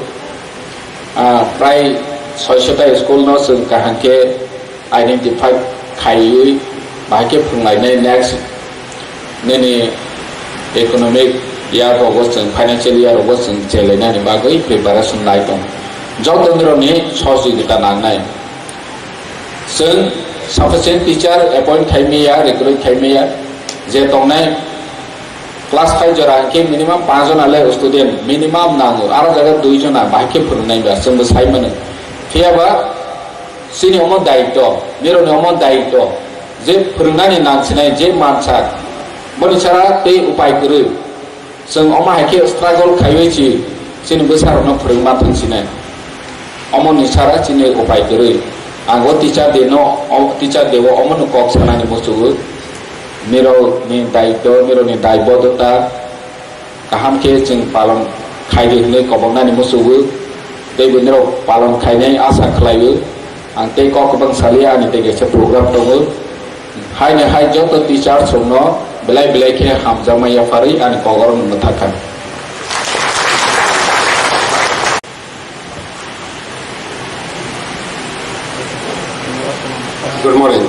Ah, prai soisota school no chwng kaham khe identify khaiwi bahai khe phwrwnglainai next nini economic year rogo chwng, financial year rogo chwng chelainani bagwi preparation lai tong. Joto nirokni sohojogita nangnai. Chwng sufficient teacher appoint khai maya, recruit khai maya, je tongnai class five jora hwnkhe minimum panch jona le student minimum nango, aro jaga dui jona bahai khe phwrwngnai ba chwngbo sai mano. Phiya ba chini omo daityo, nirokni omo daityo, je phwrwngnani nang sinai je mansak, boni sara tei upai kwrwi. Chwng omo hai khe struggle khaiwi si chini bwsarokno phwrwngma thang sinai. Omo ni sara chini upai kwrwi. Ang o teacher day no, o teacher day o omo no kok sanani muchungo. Nirok ni daityo, nirok ni daibodota kaham khe chwng palon khai di hwnwi koboknani muchungo. Tei bo nirok palon khainai asa khlaio. Ang tei kok kwbang saliya, ani tei kaisa program tongo. Haino hai joto teachers rokno belai belai khe hamjakma yapharwi ani kok oro mwthakha. Good morning.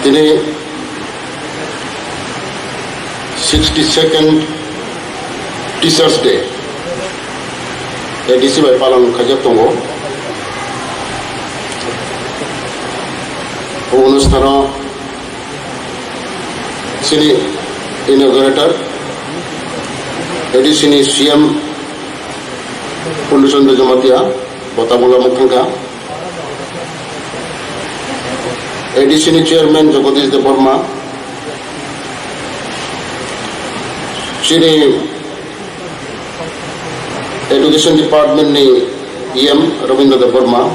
Tini sixty second Teachers Day A D C bai palon khaijak tongo. O onusthano chini inaugurator A D C ni C M Purna Chandra Jamatia bo tabuk lamuk thangkha. A D C ni chairman Jagadish Debbarma, chini education department ni E M Rabindra Debbarma,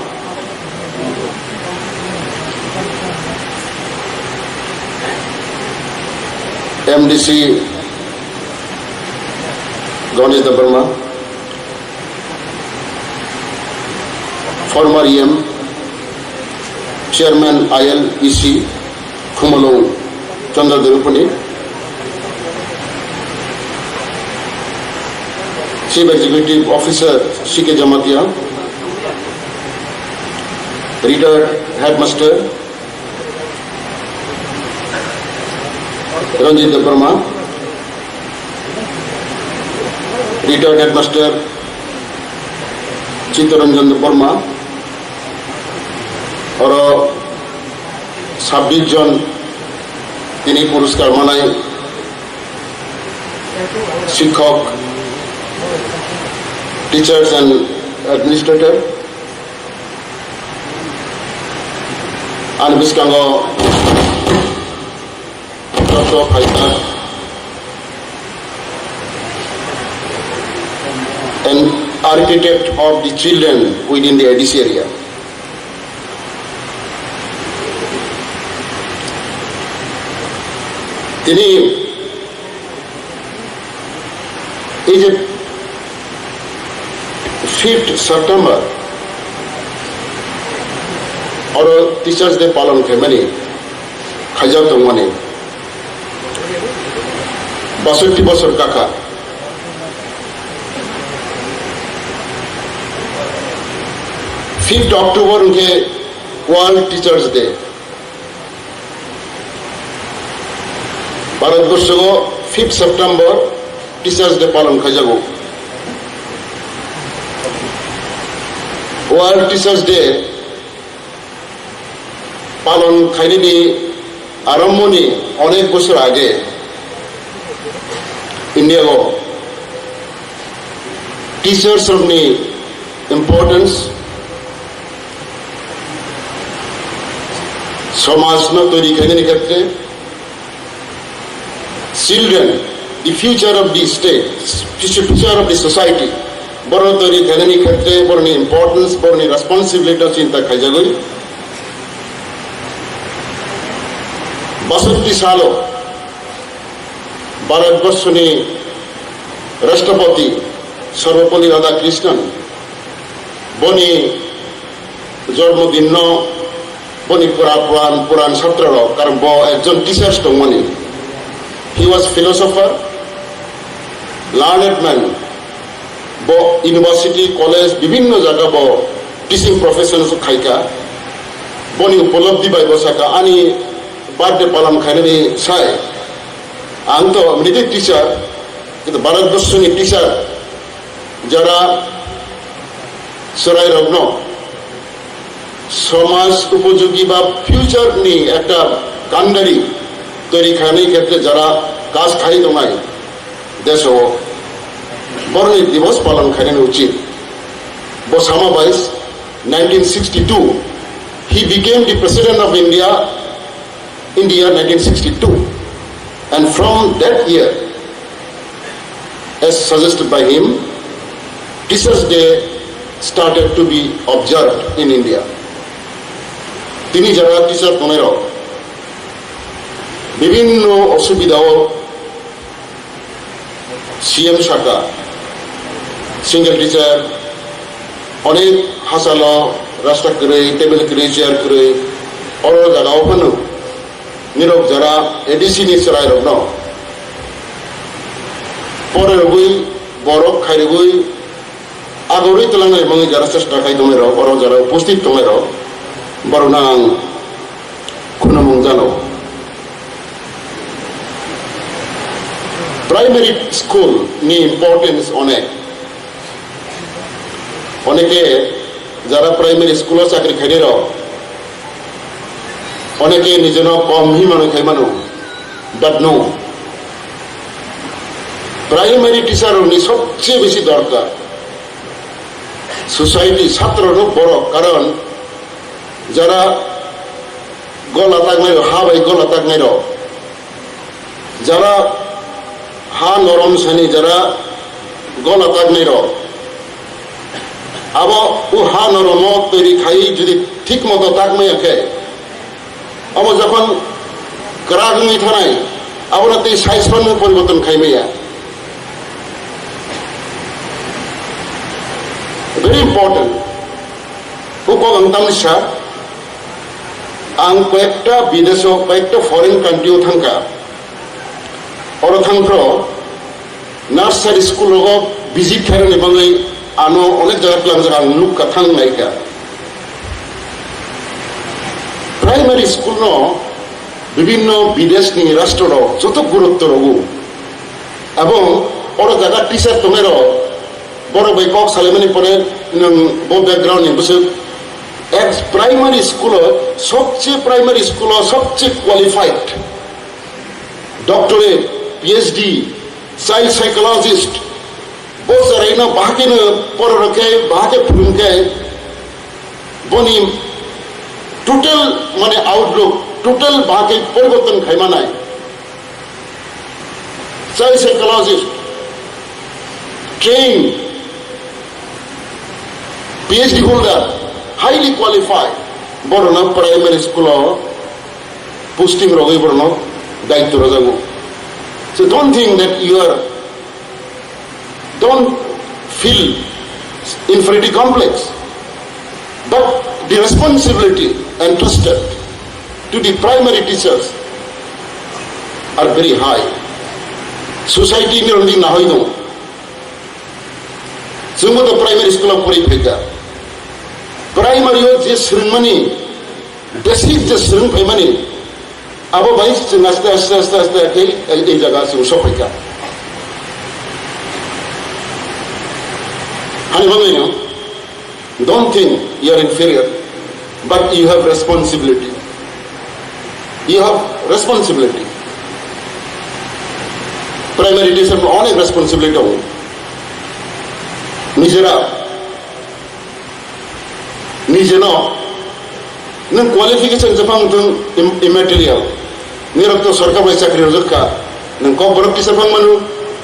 M D C Ganesh Debbarma, former E M, Chairman I L E C Khumulwng Chandra Debbarma, Chief Executive Officer C K Jamatia, retired Headmaster Ranjit Debbarma, retired Headmaster Chittaranjan Debbarma, oro sabbish jon tini puruskar manai sikhok, teachers and administrator. Ani bwskango joto phaijak, an architect of the children within the A D C area. Tini ei je fifth September oro Teachers Day palon khaimani khaijak tongmani basotti bosor kakha. Fifth October hwnkhe World Teachers Day. Bharatborshogo fifth September Teachers Day palon khaijago. World Teachers Day palon khainani arambhoni onek bosor age India o teachers rokni importance, somajno toiri khainani khetre, children, the future of the state, future of the society, borok toiri khainani khetre borokni importance, borokni responsibility no chinta khaijagwi basatti salo Bharatborsoni Rashtrapati Sarvepalli Radhakrishnan Boni jormo din no boni pura puran puran chatra rok, karon bo ekjon teacher tongmani. He was philosopher, learned man. Bo university, college, bibhinno jaga bo teaching profession khaika. Boni upolobdhi bai bo saka, ani birthday palan khainani sai. Ang to mriti teacher, kintu Bharat Borsho ni teacher, jara chwrai rokno somaj upojogi ba future ni ekta kandari toiri khainani khetre jara kaj khai tongnai deso borni divos palan khainani uchit. Bo sama bai nineteen sixty-two he became the president of India, India nineteen sixty-two, and from that year, as suggested by him, Teachers' Day started to be observed in India. Tini jara teacher tongnai rok bibhinno osubida o C M saka, single teacher, onek hachalo rasta kwrwi, table kwrwi, chair kwrwi, oro jaga o phano nirok jara A D C ni chwrai rokno porerogwi, borok khairogwi, agorwi twlangnai mangwi jara chesta khai tongnai rok, oro jara upasthit tongnai rok, borokno ang khunumung jano. Primary school ni importance onek. Oneke jara primary school o chakri khainai rok, oneke nijeno kom hi mano khai mano, but no. Primary teacher rokni sobse besi dorkar. Society, chatra rok borok, karon jara gola taknai rok, ha bai gola taknai rok, jara ha norom sani, jara gola taknai rok, abo o ha noromo toiri khai jodi thik moto takmaya khe, abo jokhon kwrak wngwi thanai, abono tei size phano poriborton khai maya. Very important. O kok ang tamni sa, ang koyekta bideso, koyekta foreign country o thangkha. Oro thangphro nursery school rogo visit khairokni bagwi ano onek jaga tlangjak ang nukha, thang naikha. Primary school no bibhinno bideshni rastro rok joto gurutto rogo. Ebong oro jaga teacher tongnai rok borok bai kok salaimani pore nwng bo background ni bwswk ek primary school o sobse, primary school o sobse qualified doctorate, P H D, child psychologist, bo chwraino bahai kheno pororok khe, bahai khe phwrwng khe, boni total mane outlook, total bahai khe poriborton khai manai. Child psychologist, trained, P H D holder, highly qualified, borokno primary school o posting rogwi borokno daityo rwjago. So don't think that you are, don't feel inferiority complex, but the responsibility entrusted to the primary teachers are very high. Society ni rwngdi nahoi no. Chwngbo to primary school o pori phaikha. Primary o je swrwngmani, basic je swrwng phaimani, abo bai chwng aste aste aste aste khe ei, ei jaga chwng sophaikha. Hani bagwi no, don't think you are inferior, but you have responsibility. You have responsibility. Primary teacher no onek responsibility tongo. Nijera, nijeno nwng qualification jephang thung im-, immaterial. Nirok to sorkar bai chakri rwjak kha. Nwng kokborok kisa phang mano,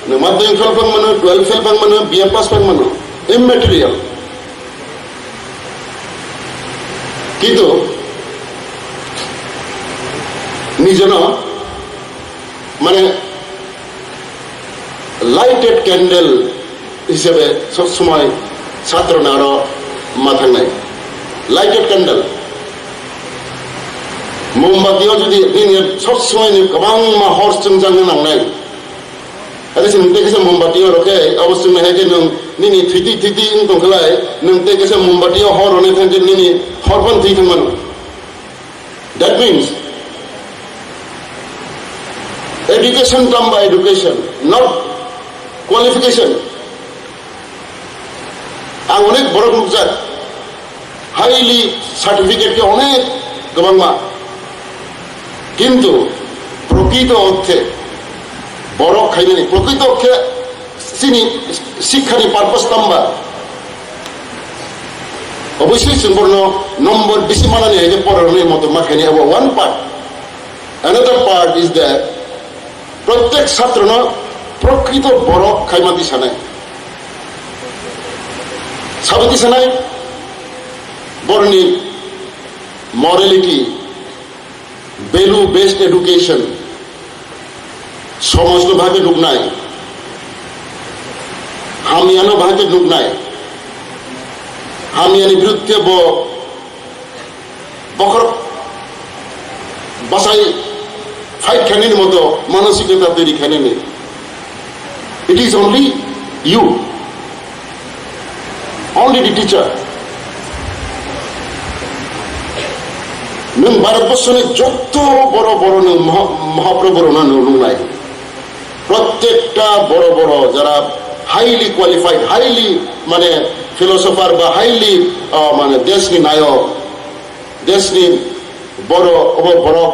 nwng madhyamik fail phang mano, twelve fail phang mano, B A pass phang mano. Immaterial. Kintu nijeno mane lighted candle hisabe sob somoi chhatroni aro Ma thangnai. Lighted candle. Mombati o jodi nini sob somoi ni kwbangma hor chwngjagwi nangnai. Ate chwng tei kisa mombati o rokhe, abo chwngno hai khe nwng nini thwitwi thwitwi wng tong khlai, nwng tei kisa mombati o hor rwnai thang khe nini hor phano thwi thang mano. That means, education term by education, not qualification. Ang onek borok nukjak, highly certificate khe onek kwbangma. Kintu prokrito orthe borok khainani, prokrito orthe chini sikhani purpose tamba. Obviously chwng borno number bisi manani hai khe porarwni moto ma khaini abo one part. Another part is that Prottek chatrono prokrito borok khaima tisanai. Sabo tisanai, borni morality, value based education, somajno bahai khe nuknai, hamyano bahai khe nuknai, hamyani biruddhe bo bokhorok bachai fight khainani moto manosikota toiri khainani. It is only you, only the teacher. Nwng Bharatborsoni jotto boro boro nwng maha-, mahaprabhurokno nwng nungnai. Prottekta boro boro jara highly qualified, highly mane philosopher ba highly, ah, mane deshni nayok, deshni boro, obo borok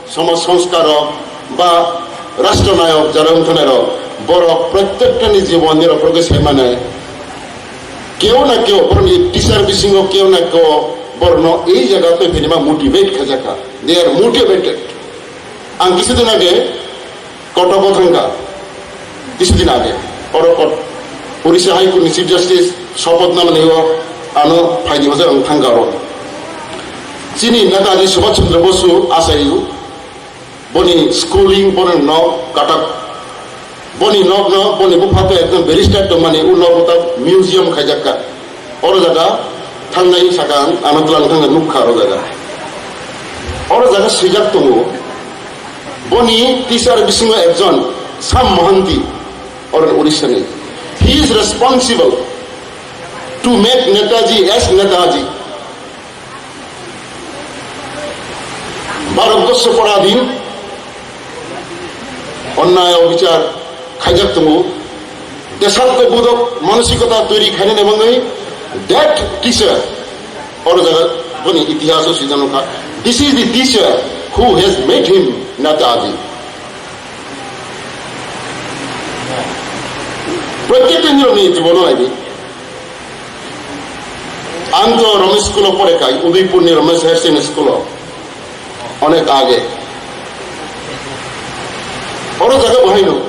somaj sonskarok ba rashtra nayok jara wngthanairok, borok prottektani jibonni rok progress khaimani. Keo na keo, borokni teacher bisingo keo na keo borokno ei jaga twi phinima motivate khajakha. They are motivated. Ang kisa din age Kotogo thangkha, kisa din age. Oro kot-, Orissa High Court ni Chief Justice sopoth namani o ano phaidi bosor ang thangkha oro. Chini Netaji Subhash Chandra Bosu achaio, boni schooling, boni nok Cuttack. Boni nokno, boni bupha to ekdom barrister tongmani, o nogo ta museum khaijakka. Oro jaga thangnai saka ang, ano twlang thangna nukha oro jaga. Oro jaga swijak tongo, boni teacher bisingo ekjon Sam Mohanty, oro Orissa ni. He is responsible to make Netaji as Netaji. Bharatborsho poradhin onnay obichar khaijak tongo. Deshatko bodhok manosikota toiri khainani bagwi that teacher, oro jaga boni itihaso swijano kha. This is the teacher who has made him Netaji. Prottek din nirokni jibono naidi. Ang to Ramesh school-o pore kai, Udaipurni Ramesh Higher Secondary School-o. Onek age. Oro jaga bo haino.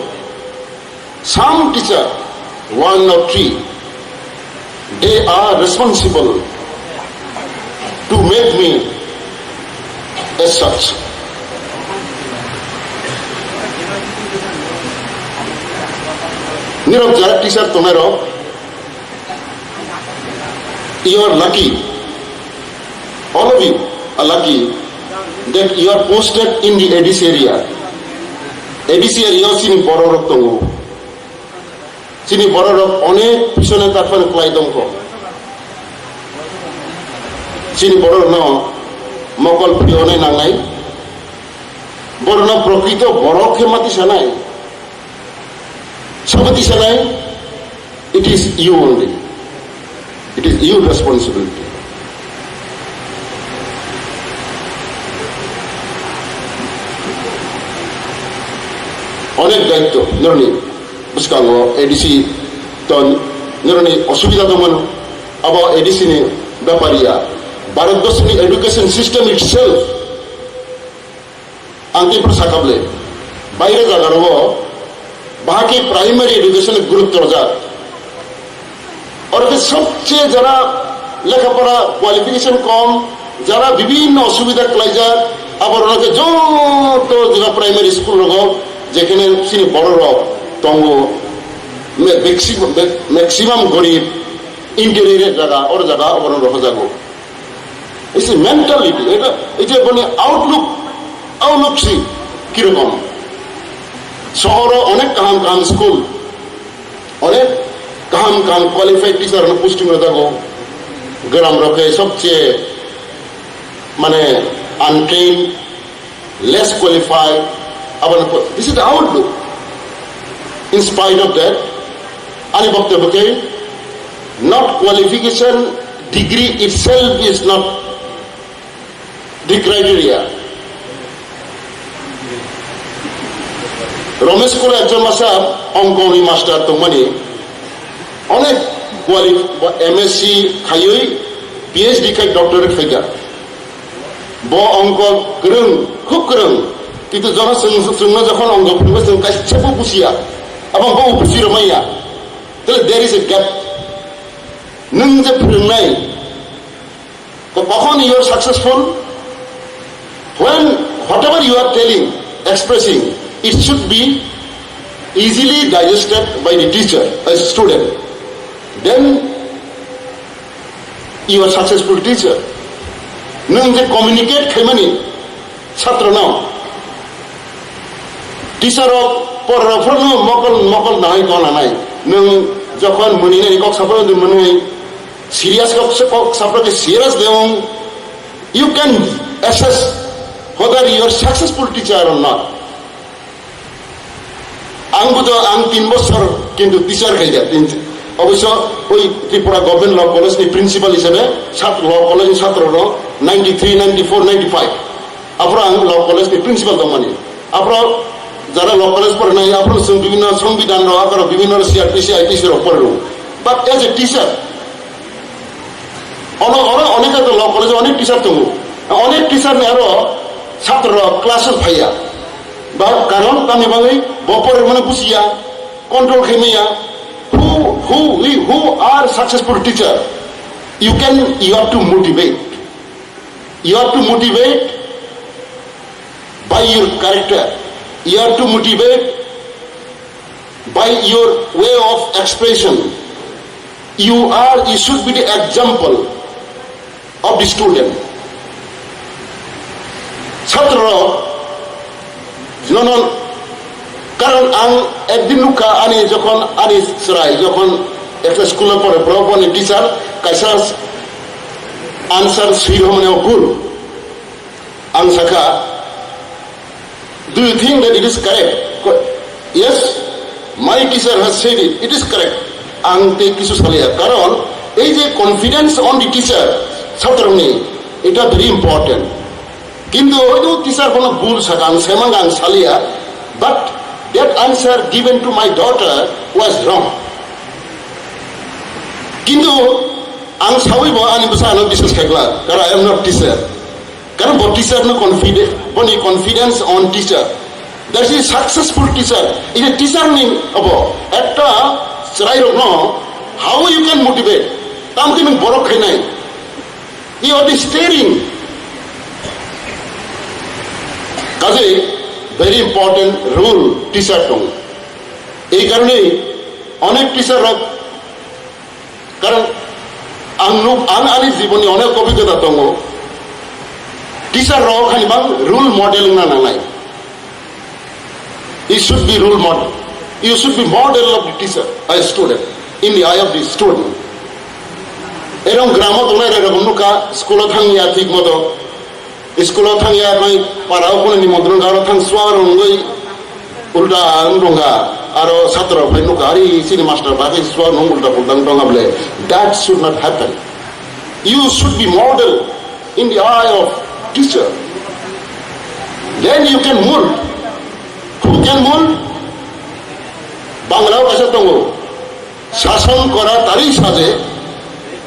Some teacher, one or three, they are responsible to make me as such. Nirok jara teacher tongnai rok, you are lucky. All of you are lucky that you are posted in the A D C area. A D C area o chini borok rok tongo. Chini borok rok onek pisone tarphan kwlai tongkho. Chini borok no mokol phiyonai nangnai. Borok no prokrito borok khe mati sanai. Sabo tisanai, it is you only. It is your responsibility. Onek daityo, nironi bwskango A D C ton, nironi osubida tongmano, abo A D C ni bepar ya. Bharatborsho ni education system itself Ang tei phano sakha bwle, baire jaga rogo bahai khe primary education gurutto rwjak. Oro khe sobche jara lekha pora qualification kom, jara bibinno osubida klaijak, abo rwno khe joto jora primary school rogo jekhene chini borok rok tongo, me-, maximum, maximum gorib, Interior jaga, oro jaga, obono rohojago. It's a mentality. Eta, ei je boni outlook, outlook si kirokom. Sohoro onek kaham kaham school, onek kaham kaham qualified teacher no posting rojago. Gram roke sobche mane untrained, less qualified, aboni po-, this is the outlook. In spite of that, ani boktobyo khe, not qualification, degree itself is not the criteria. Romesh Kula ekjon masa ongkoni master tongmani, onek quali-, M S C khaiwi P H D khai doctorate khaikha. Bo ongko kwrwng, khub kwrwng. Kintu jono chwng, chwngno jokhon ongko phwrwngwi chwng kaisa bo bujiya. Abo bo buji rwmaiya. Tale there is a gap. Nwng je phwrwngnai, ko-, kokhon you are successful? When whatever you are telling, expressing, it should be easily digested by the teacher, a student. Then you are successful teacher. Nwng je communicate khaimani chhatro no, teacher rok, porarok phano mokol, mokol nahai kok nanai. Nwng jokhon mwnwi nai kok saphano de mwnwi serious kok, kok saphano de serious de ong, you can assess whether you are successful teacher or not. Ang bujo, ang tin bosor kintu teacher khaikha. Tin, oboisyo oi Tripura Government Law College ni principal hisabe sat-, Law College ni satro rok ninety three, ninety four, ninety five. Aphuru ang Law College ni principal tongmani. Aphuru jara Law College pornai, aphuru chwng bibhinno songbidhan rok, aphuru bibhinno C R P C, I P C rok porno. But as a teacher, Ono, oro onek ta Law College onek teacher tongo. Onek teacher ni aro satro rok class o phaiya. Ba karon tamni bagwi bo porwi mano bujiya, control khaimaya. Who, who, we, who are successful teacher? You can, you have to motivate. You have to motivate by your character. You have to motivate by your way of expression. You are, you should be the example of the student. Satro rok, no, no, karon ang ekdin nukha ani jokhon ani chwrai jokhon ekta school o pore, borok boni teacher kaisa answer swi rwmani o bul. Ang sakha, "Do you think that it is correct?" Ko-, "Yes, my teacher has said it, it is correct." Ang tei kisu saliya, karon ei je confidence on the teacher, satroni, eta very important. Kintu hoito teacher bono bul sakha, ang semang ang saliya, but that answer given to my daughter was wrong. Kintu ang sawi bo ani bwsa ano biswas khaikla, karon I am not teacher. Karon bo teacher no confidence, boni confidence on teacher. That is successful teacher. Ini teacher ni abo ekta chwrai rok no how you can motivate? Tamti nung borok khainai. You are the steering. Kaje very important role teacher tong. Ei karone onek teacher rok Karon ang nuk, ang ani jiboni onek obhigota tongo. Teacher rok hani bang role model wngna nangnai. You should be role model. You should be model of the teacher, a student, in the eye of the student. Erong gramo tongnai rok nukha, school o thangya thik moto. School o thangya bai para o kunu nimondron garo thang suar wngwi ulta wng tongkha, aro satro bai nukha, "Ari, chini master ba khe suar wng ulta pulta wng tongkha bole." That should not happen. You should be model in the eye of teacher. Then you can mold. Who can mold? Bangla o kaisa tongo, "Sason kora tari saje,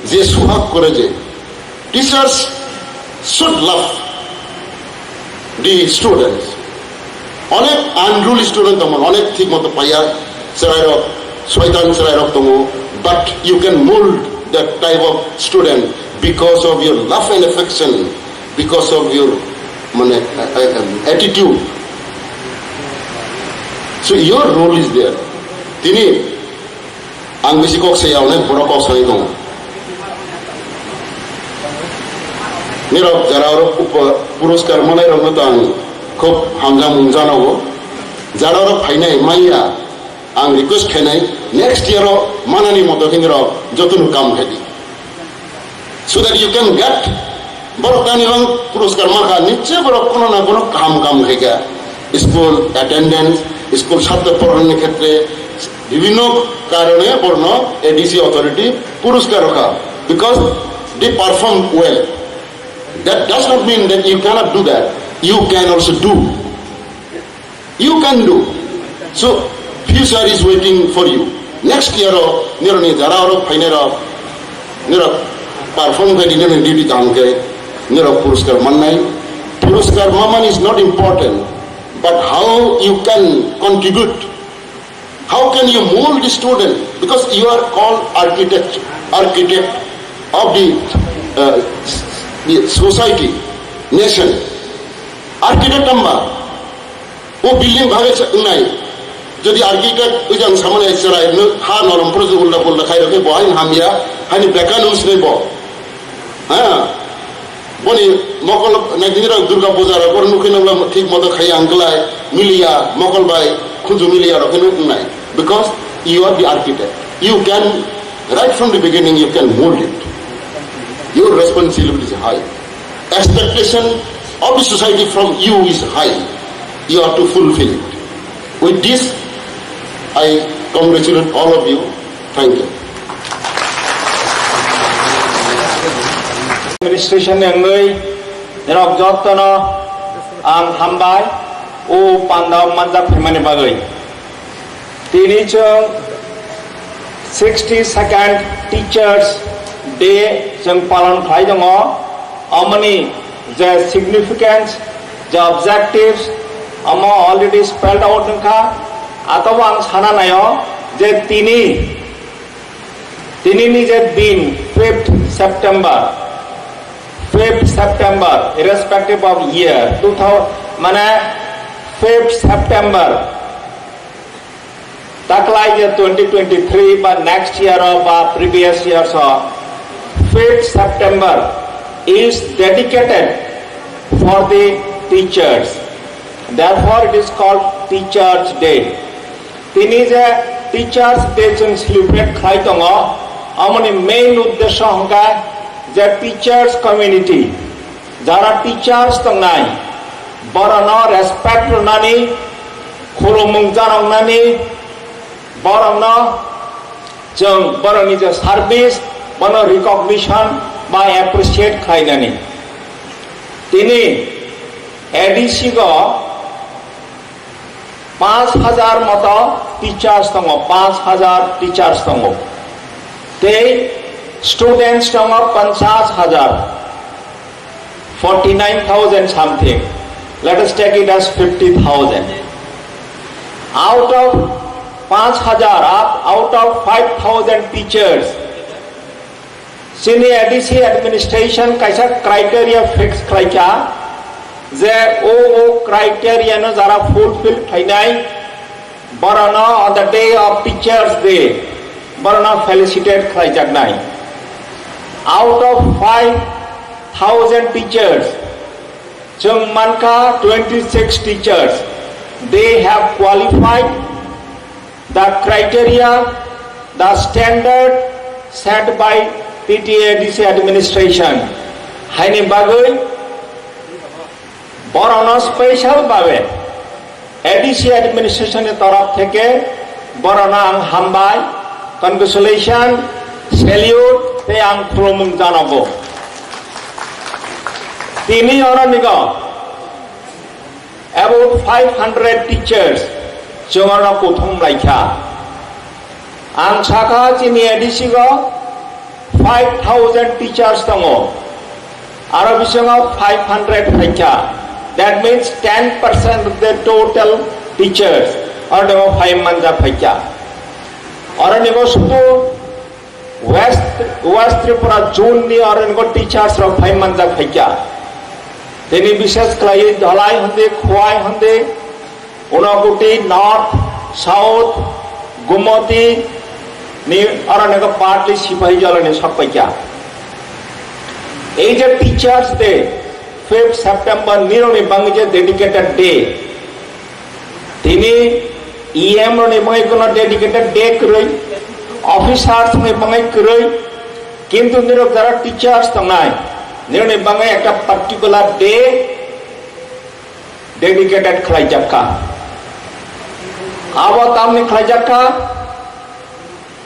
je suhag kore je." Teachers should love the students. Onek unruly student tongmani, onek thik moto paiya chwrairok, soitan chwrairok tongo, but you can mold that type of student because of your love and affection, because of your, mane, uh, uh, attitude. So your role is there. Tini ang bisi kok saya, onek borok kok sanai tongo. Nirok jara rok upo-, puruskar manai rok no tang khub hamjak mung janogo. Jara rok phainai manya ang request khainai next year o manani moto khe nirok jotono kam khaidi. So that you can get borok tani bang puruskar makha niche borok kono na kono kaham kam khaikha. School attendance, school satro porhonani khetre bibhinno karone borno A D C authority puruskar rokha because they perform well. That does not mean that you cannot do that. You can also do. You can do. So, future is waiting for you. Next year o, nironi jara oro phainai rok, nirok perform khe di nironi duty kaham khe, nirok puruskar mannai. Puruskar maman is not important, but how you can contribute. How can you mold the student? Because you are called architect, architect of the, uh, the society, nation. Architect amba, o building bhage sa-, nai. Jodi architect ujang samane cherai no ha norom pro ulda ulda khai rokhe bo hain hamya, hani bekan usne bo. Ha? Boni mokol naitini rok Durga Puja rok oro nukhi nangla thik moto khai ang klai miliya, mokol bai khunju miliya rok nuk nai. Because you are the architect. You can, right from the beginning, you can mold it. Your responsibility is high. Expectation of the society from you is high. You have to fulfill it. With this, I congratulate all of you. Thank you. Administration ni wngwi norok jotono ang hambai o panda manjak phaimani bagwi. Tini chwng sixty second Teachers Day chwng palon khlai tongo. Omoni je significance, je objectives, omo already spelled out wngkha. Atobo ang sana naio je tini, tini ni je din, fifth September, fifth September, irrespective of year, two thousand, mane fifth September, taklai je twenty twenty-three ba next year o ba previous years o, fifth September is dedicated for the teachers. Therefore, it is called Teachers Day. Tini je Teachers Day chwng celebrate khlai tongo, amoni main uddesho hwnkha je teachers community, jara teachers tongnai, borokno respect rwnani, khulumung janoknani, borokno chwng borokni je service, bono recognition ba appreciate khlainani. Tini A D C go panch hajar moto teachers tongo, panch hajar teachers tongo. Tei students tongo panchas hajar, forty nine thousand something. Let us take it as fifty thousand. Out of panch hajar, out of five thousand teachers, chini A D C administration kaisa criteria fix khlaikha je o, o criteria no jara fulfill khlainai, borokno on the day of Teachers Day, borokno felicitate khlaijaknai. Out of five thousand teachers, chwng mankha twenty six teachers, they have qualified the criteria, the standard set by T T A D C administration. Haini bagwi borokno special babe A D C administration ni torof theke borokno ang hambai, congratulation, salute tei ang khulumung janogo. Tini oro nigo about five hundred teachers chwng oro kuthum laikha. Ang sakha chini A D C go five thousand teachers tongo. Aro bisingo five hundred phaikha. That means ten percent of the total teachers oro nigo phai manja phaikha. Oro nigo sudu West, West Tripura zone ni oro nigo teachers rok phai manja phaikha. Tini bishes khlaiwi Dhalai hondi, Khowai hondi, Unakoti, North, South, Gumoti ni oro nigo partly Sipahi Jala ni sok paikha. Ei je Teachers Day, fifth September, nirokni bangwi je dedicated day. Tini E M rokni bangwi kuno dedicated day kwrwi, officers ni bangwi kwrwi, kintu nirok jara teachers tongnai, nirokni bangwi ekta particular day dedicated khlaijak kha. Abo tamni khlaijak kha,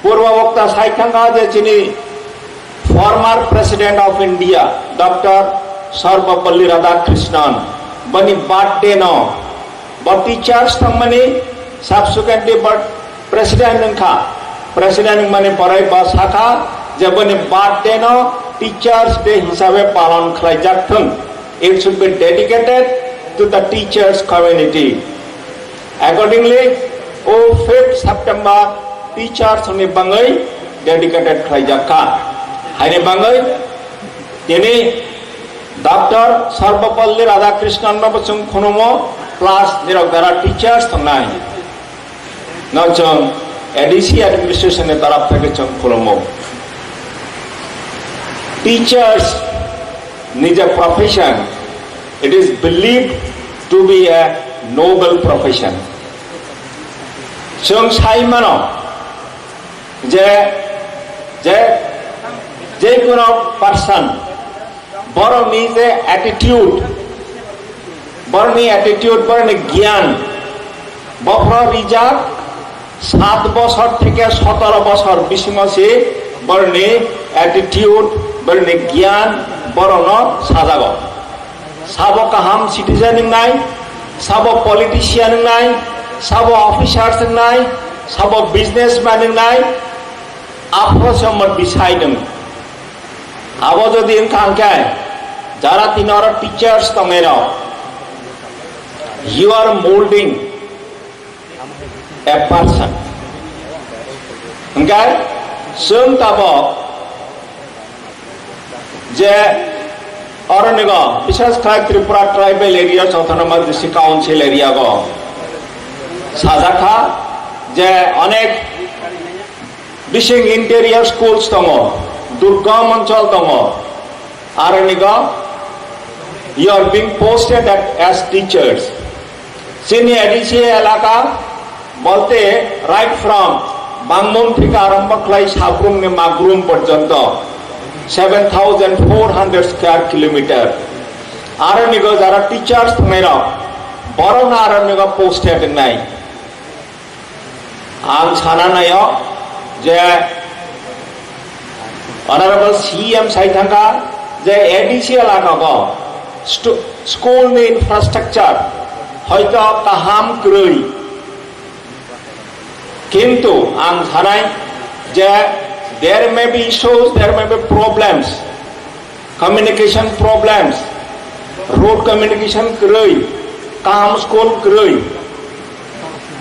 purba bokta sai thangkha je chini former President of India, Doctor Sarvepalli Radhakrishnan, bani birthday no, bo teachers thangmani subsequently but President wngkha, President wngmani pore bo sakha je boni birthday no Teachers Day hisabe palon khlaijak thung. It should be dedicated to the teachers community. Accordingly, o fifth September teachers ni bangwi dedicated khlaijak kha. Haini bangwi tini Doctor Sarvepalli Radhakrishnan no bo chwng khulumo, plus nirok jara teachers tongnai no chwng A D C administration ni taraf theke chwng khulumo. Teachers ni je profession, it is believed to be a noble profession. Chwng sai mano je, je, je kuno person, borokni je attitude, borokni attitude, borokni giyan, bophoro rijak sat bosor theke sotoro bosor bisingo se borokni attitude, borokni giyan, borokno sajago. Sabo kaham citizen wngnai, sabo politician wngnai, sabo officers wngnai, sabo businessman wngnai, aphro se omo decide wng. Abo jodi wngkha hwnkhe, jara tini oro teachers tongnairok, you are molding a person. Hwnkhe chwng tabok je oronigo, bishes khlai Tripura Tribal Areas Autonomous District Council area go sajakha je onek bising interior schools tongo, durgam onchol tongo, aronigo, you are being posted at, as teachers. Chini A D C elaka bolte right from Bangmung theke arombo khlai Sabrumni Magrum porjonto seven thousand four hundred square kilometer. Aronigo jara teachers thangnairok, borokno aronigo posted wngnai. Ang sana naio je Honorable C E M sai thangkha je A D C elaka go stu-, school ni infrastructure hoito kaham kwrwi, kintu ang sanai je there may be issues, there may be problems, communication problems, road communication kwrwi, kaham school kwrwi.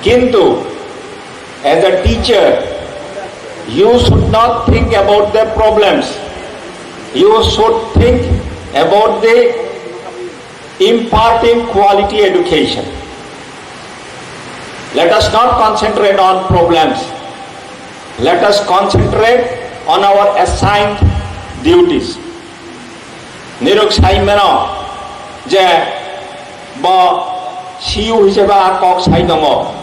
Kintu as a teacher, you should not think about the problems. You should think about the imparting quality education. Let us not concentrate on problems. Let us concentrate on our assigned duties. Nirok sai mano je bo C E O hisabe a kok sai tongo.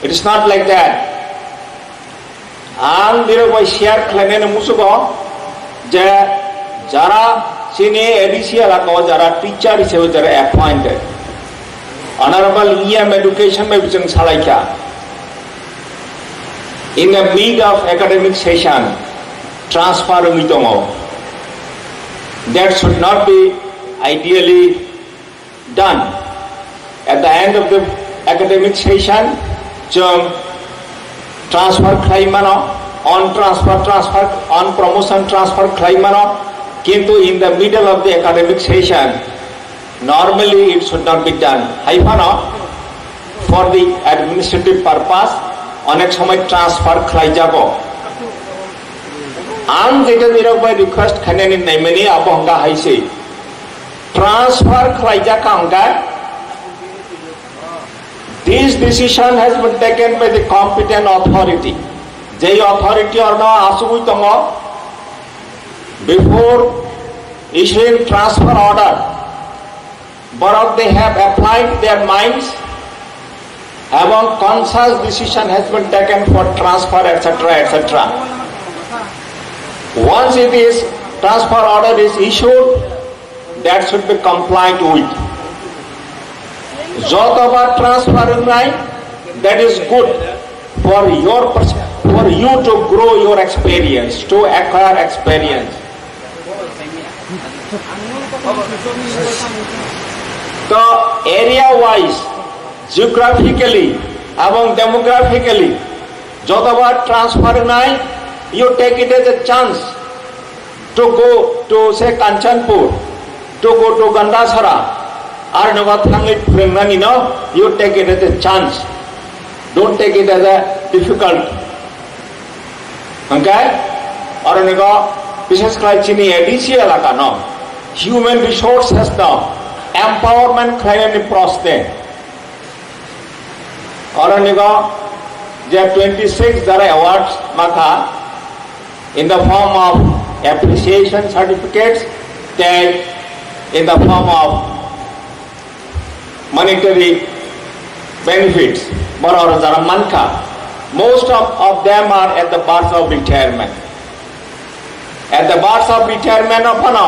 It is not like that. Ang nirok bai share khlainani musugo je jara chini A D C elaka o jara teacher hisabe jara appointed, Honorable E M Education bai bichwng salaikha, in the mid of academic session transfer wngwi tongo. That should not be ideally done. At the end of the academic session, chwng transfer khlai mano, on transfer, transfer, on promotion transfer khlai mano, kintu in the middle of the academic session, normally it should not be done. Hai phano, for the administrative purpose, onek somoi transfer khlai jago. Ang jeta nirok bai request khainani naimani abo hwnkha hai se. Transfer khlaijak kha hwnkhe, this decision has been taken by the competent authority. Jei authority orno asugwi tongo, before Issuing transfer order, borok they have applied their minds, এবং conscious decision has been taken for transfer, et cetera, et cetera. Once it is transfer order is issued, that should be complied with. Jotobar transfer wngnai, that is good for your pers- for you to grow your experience, to acquire experience. To area wise, geographically এবং demographically jotobar transfer wngnai, you take it as a chance to go to, say, Kanchanpur, to go to Gandasara, aro nogo thangwi phwrwngnani no, you take it as a chance, don't take it as a difficult. Hwnkhe aro nogo bishes khlai chini A D C elaka no human resources no empowerment khlainani proste. Oro nigo je twenty six jara awards makha in the form of appreciation certificates tei in the form of monetary benefits. Borok oro jara mankha, most of, of them are at the verge of retirement. At the verge of retirement o phano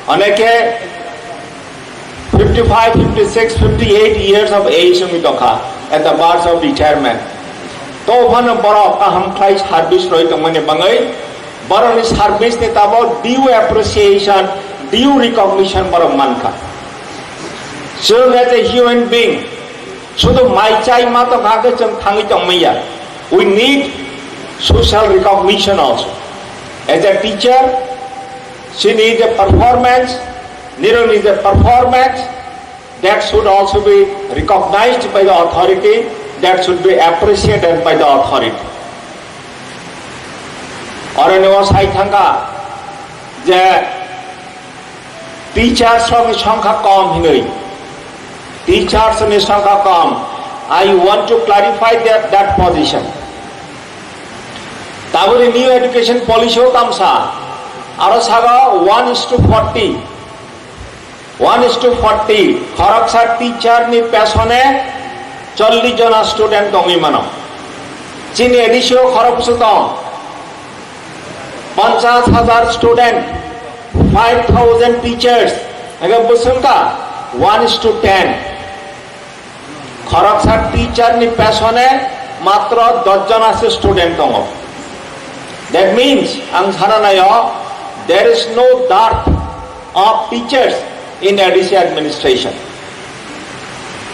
oneke fifty five, fifty six, fifty eight years of age wngwi tongkha, at the verge of retirement. To phano borok kaham khlai service rwi tongmani bagwi borokni service ni tabok due appreciation, due recognition borok mankha. Chwng as a human being, sudu mai chai ma tongkha khe chwng thangwi tongmaya. We need social recognition also. As a teacher, she needs a performance, Nirun is a performance that should also be recognized by the authority, that should be appreciated by the authority. Oro nogo sai thangkha je teachers rokni songkha kom hinwi, teachers ni songkha kom. I want to clarify that, that position. Taboni new education policy o tamsa, aro sago one is to forty, one is to forty, khoroksa teacher ni pesone chollish jona student tongwi mano. Chini A D C o khoroksa tong, ponchas hajar student, five thousand teachers, ega bwswngkha one is to ten. Khoroksa teacher ni pesone matro dosh jona se student tongo. That means, ang sana nayo, there is no dearth of teachers in A D C administration.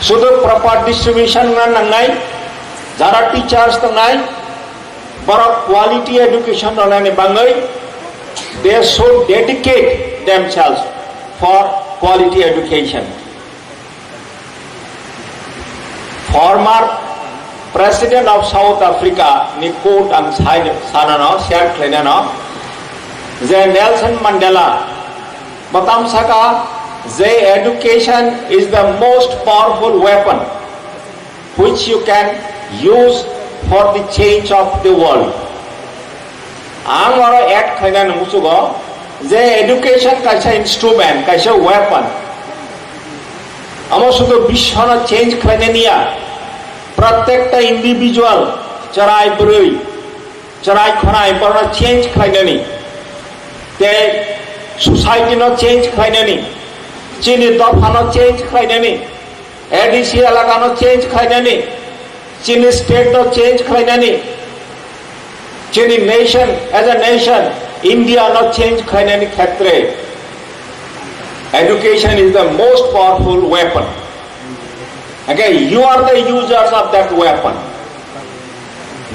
Sudu proper distribution na nangnai, jara teachers tongnai, borok quality education rwnani bagwi they should dedicate themselves for quality education. Former President of South Africa ni quote ang sai-, sanano, share khlainano, je Nelson Mandela bo tamsaka je education is the most powerful weapon which you can use for the change of the world. Ang oro add khlaina nungsugo je education kaisa instrument, kaisa weapon. Amo sudu biswano change khlaina niya. Protekta individual, chwrai bwrwi, chwrai khwnai, borno change khlainani. Tei society no change khlainani. Chini dopha no change khlainani. A D C elaka no change khlainani, chini state no change khlainani, chini nation as a nation, India no change khlainani khetre education is the most powerful weapon. Okay, you are the users of that weapon.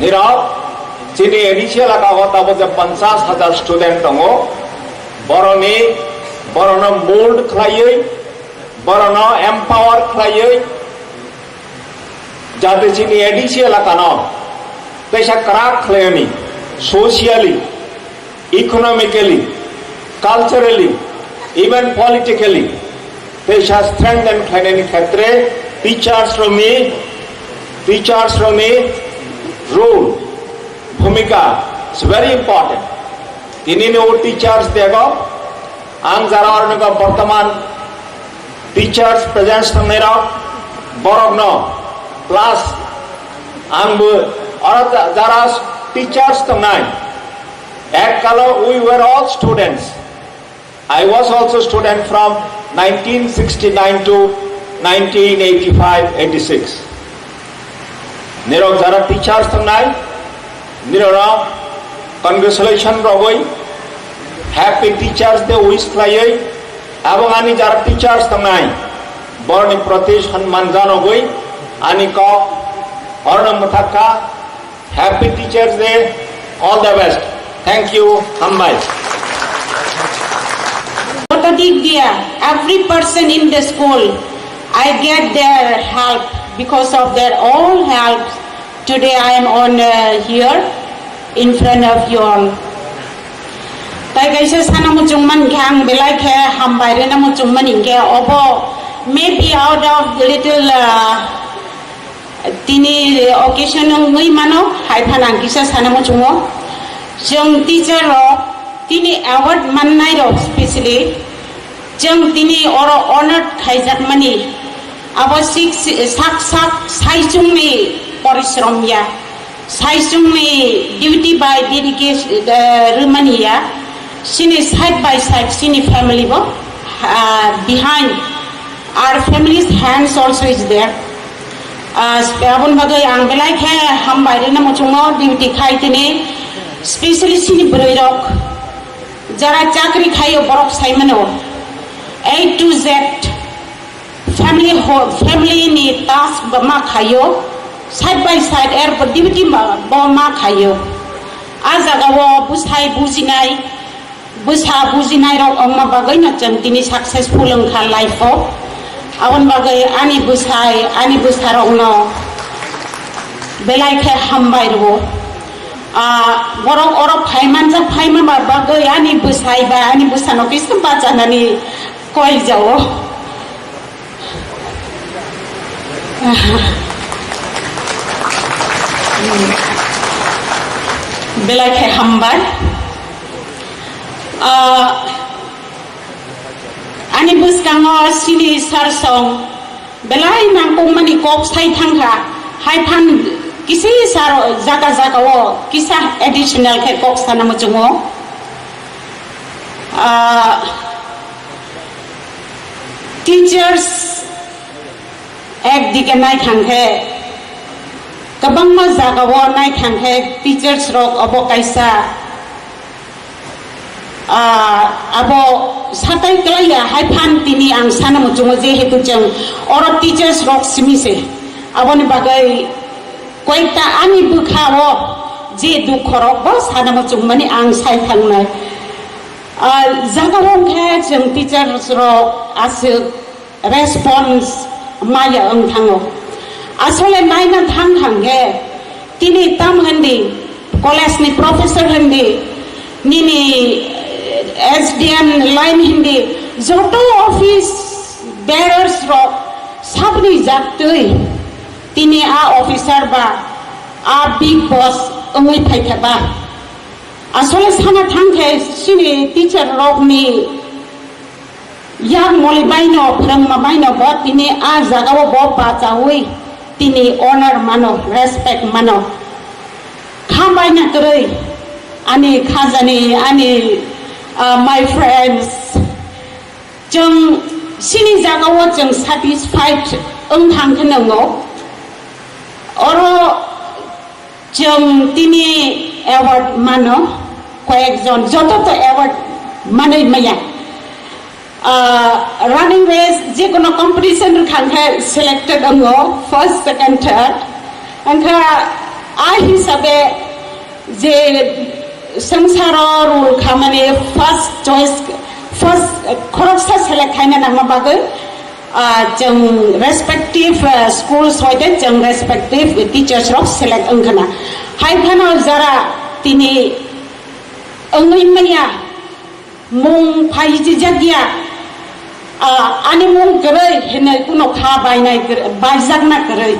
Nirok, chini A D C elaka o tabo je ponchas hajar student tongo, boroni, borono mold khlaiwi, borokno empower khlaiwi, jate chini A D C elakano teisa kwrak khlaiyani, socially, economically, culturally, even politically, teisa strengthen khlainani khetre teachers rokni, teachers rokni role, bhumika is very important. Tinini o teachers dego, Ang jara oroni bortoman teachers present tongnairok borokno plus angbo oro ja-, jara teachers tongnai, ekkalo we were all students. I was also student from nineteen sixty-nine to nineteen eighty-five eighty-six. Nirok jara teachers tongnai, nirok congratulation rogwi, happy Teachers Day wish khlaiwi, abong ani jara teachers tongnai, borni proti sanman janogwi ani kok orno mwthakha. Happy Teachers Day, all the best. Thank you, hambai. Koto dik diya, every person in the school, I get their help. Because of their all help, today I am on, uh, here in front of you all. Tai kaisa sana muchung man khe ang belai khe hambai rena muchung man hinkhe obo maybe out of little, uh, tini occasion wngwi mano, hai phano ang kisa sana muchungo. Chwng teacher rok tini award mannai rok specially chwng tini oro honored khaijakmani abo sik-, sak sak saichungni porishrom ya. Saichungni duty by dedication, eh, rwmani ya, chini side by side chini family bo, ah, behind our family's hands also is there. Ah, aboni bagwi ang belai khe hambai rina muchungo duty khai tini, specially chini bwrwi rok jara chakri khaio borok sai mano A to Z. Family ho-, family ni task bo ma khaio, side by side er bo duty ma, bo ma khaio. A jaga o bwsai bujinai, bwsa bujinai rok wngma bagwi no chwng tini successful wngkha life o. Aboni bagwi ani bwsai, ani bwsa rok no belai khe hambai rwo. Ah, borok oro phaimanjak, phaima ba bagwi ani bwsai ba ani bwsa no kisa bachanani koi jao. Belai khe hambai. Ah, ani bwskango sini sar song belai nangkukmani kok sai thangkha. Hai phan kisi sar jaga jaga o kisa additional khe kok sana muchungo. Ah, teachers ekdike nai thang khe, kwbangma jaga o nai thang khe teachers rok obo kaisa, ah, abo satai kwlai ya hai phan tini ang sana muchungo, jehetu chwng oro teachers rok simi se, aboni bagwi koyekta ani bwkha o je dukho rok bo sana muchungmani ang sai thangnai. Ah, jaga o hwnkhe chwng teachers rok aswk response maya wng thango. Asole naina thang thang khe tini tam hindi, college ni professor hindi, nini S D M line hindi, joto office bearers rok sabni jaktwi tini a officer ba a big boss wngwi phaikha ba. Asole sana thang khe chini teacher rokni yak moli baino, phrwngma baino bo tini a jagao bo bachaui tini honor mano, respect mano. Kha baina kwrwi ani khajani, ani, ah, my friends, chwng chini jagao chwng satisfied wng thang khe nwngo. Oro Chwng tini award mano, koyekjon, joto to award manwi maya. Ah, running race, jekono competition rwkha hwnkhe selected wngo, first, second, third. Wngkha a hisabe je swngcharo rule khamani first choice, first khoroksa select khaina nangma bagwi, ah, chwng respective, ah, schools hoite chwng respective teachers rok select wngkhana. Hai phano jara tini wngwi manya mung phai chijak ya, ah, ani mung kwrwi hinwi kuno kha bainai kwrwi, baijakna kwrwi.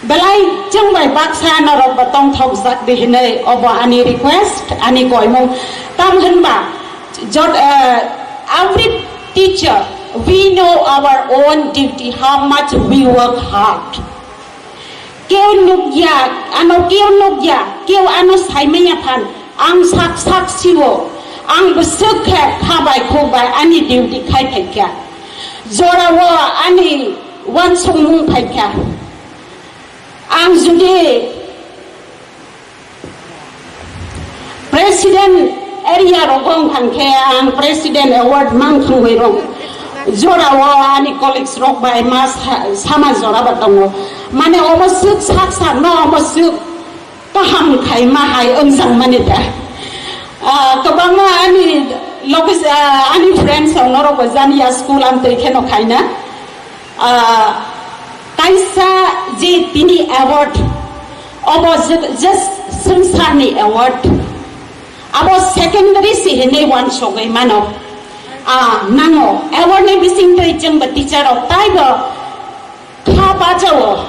Belai chwng bai baksa norok bo tongthokjak di hinwi obo ani request, ani koimung. Tam hinba jot, ah, Every teacher, we know our own duty, how much we work hard. Keu nukya, ano keu nukya, keu ano saimanya phan, ang sak sak siwo, ang bwswk khe kha bai khuk bai ani duty khai phaikha. Jorao ani wansukmung phaikha. Ang jodi President area rogo wngkha khe ang President Award mang thangwi rong. Jorao ani colleagues rok bai ma sa-, sama jora ba tongo. Mane omo swk sak sak no omo swk kaham khai ma hai wngjak mani da. Ah, kwbangma ani loges-, ah, ani friends rok norok bo jani ya school amtwi kheno khaina. Ah, kaisa je tini award, obo je, je swngcharni award, abo secondary se hinwi wansogwi mano. Ah, nango, award ni bisingtwi chwngbo teacher rok taibo kha bachao.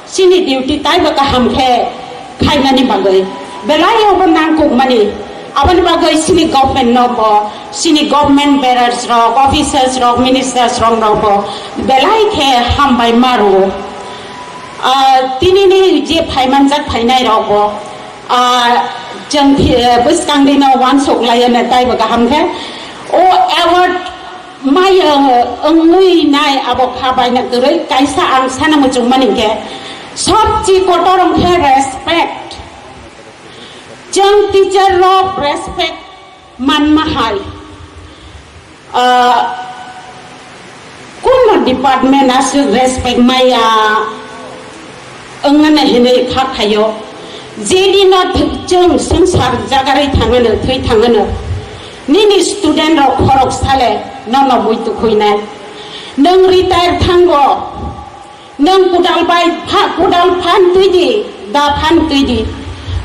Chini duty taibo kaham khe khainani bagwi. Belai obo nangkukmani. Aboni bagwi chini government no bo, chini government bearers rok, officers rok, ministers rok no bo belai khe hambai maru. Ah, tini ni je phaimanjak phainai rok bo, ah, chwng thi-, eh, bwskang dino wansuk laiya ne taibo kaham khe. O award maya wngwi nai abo kha baina kwrwi kaisa ang sana muchungmani khe sobchi kotor wngkhe respect. Chwng teacher rok respect manma hai. Ah, kuno department aswk respect maya wngmani hinwi kha khaio. Jedino th-, chwng swngchar jagarwi thangano, thwi thangano. Nini student rok khorok sale nono bui tukhuinai. Nwng retire thango. Nwng kudal bai pha-, kudal phan twi di, da phan twi di.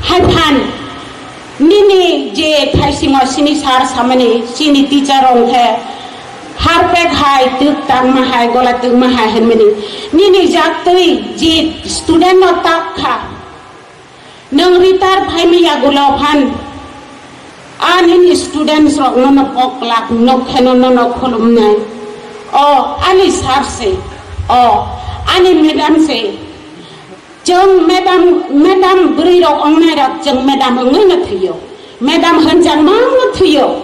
Hai phan, nini je thaisingo sini sar samani, sini teacher rok khe harpek hai, twk tangma hai, gola twkma hai hinmani. Nini jak twi je student no tak kha. Nwng retire phaimaya yagulo phan, a nini students rok nono kok lak nok kheno nono khulumnai. O ani sir se, o ani madam se. Chwng madam, madam bwrwi rok wngnai rok chwng madam wngwi no thwiyo. Madam hwnjakma no thwiyo.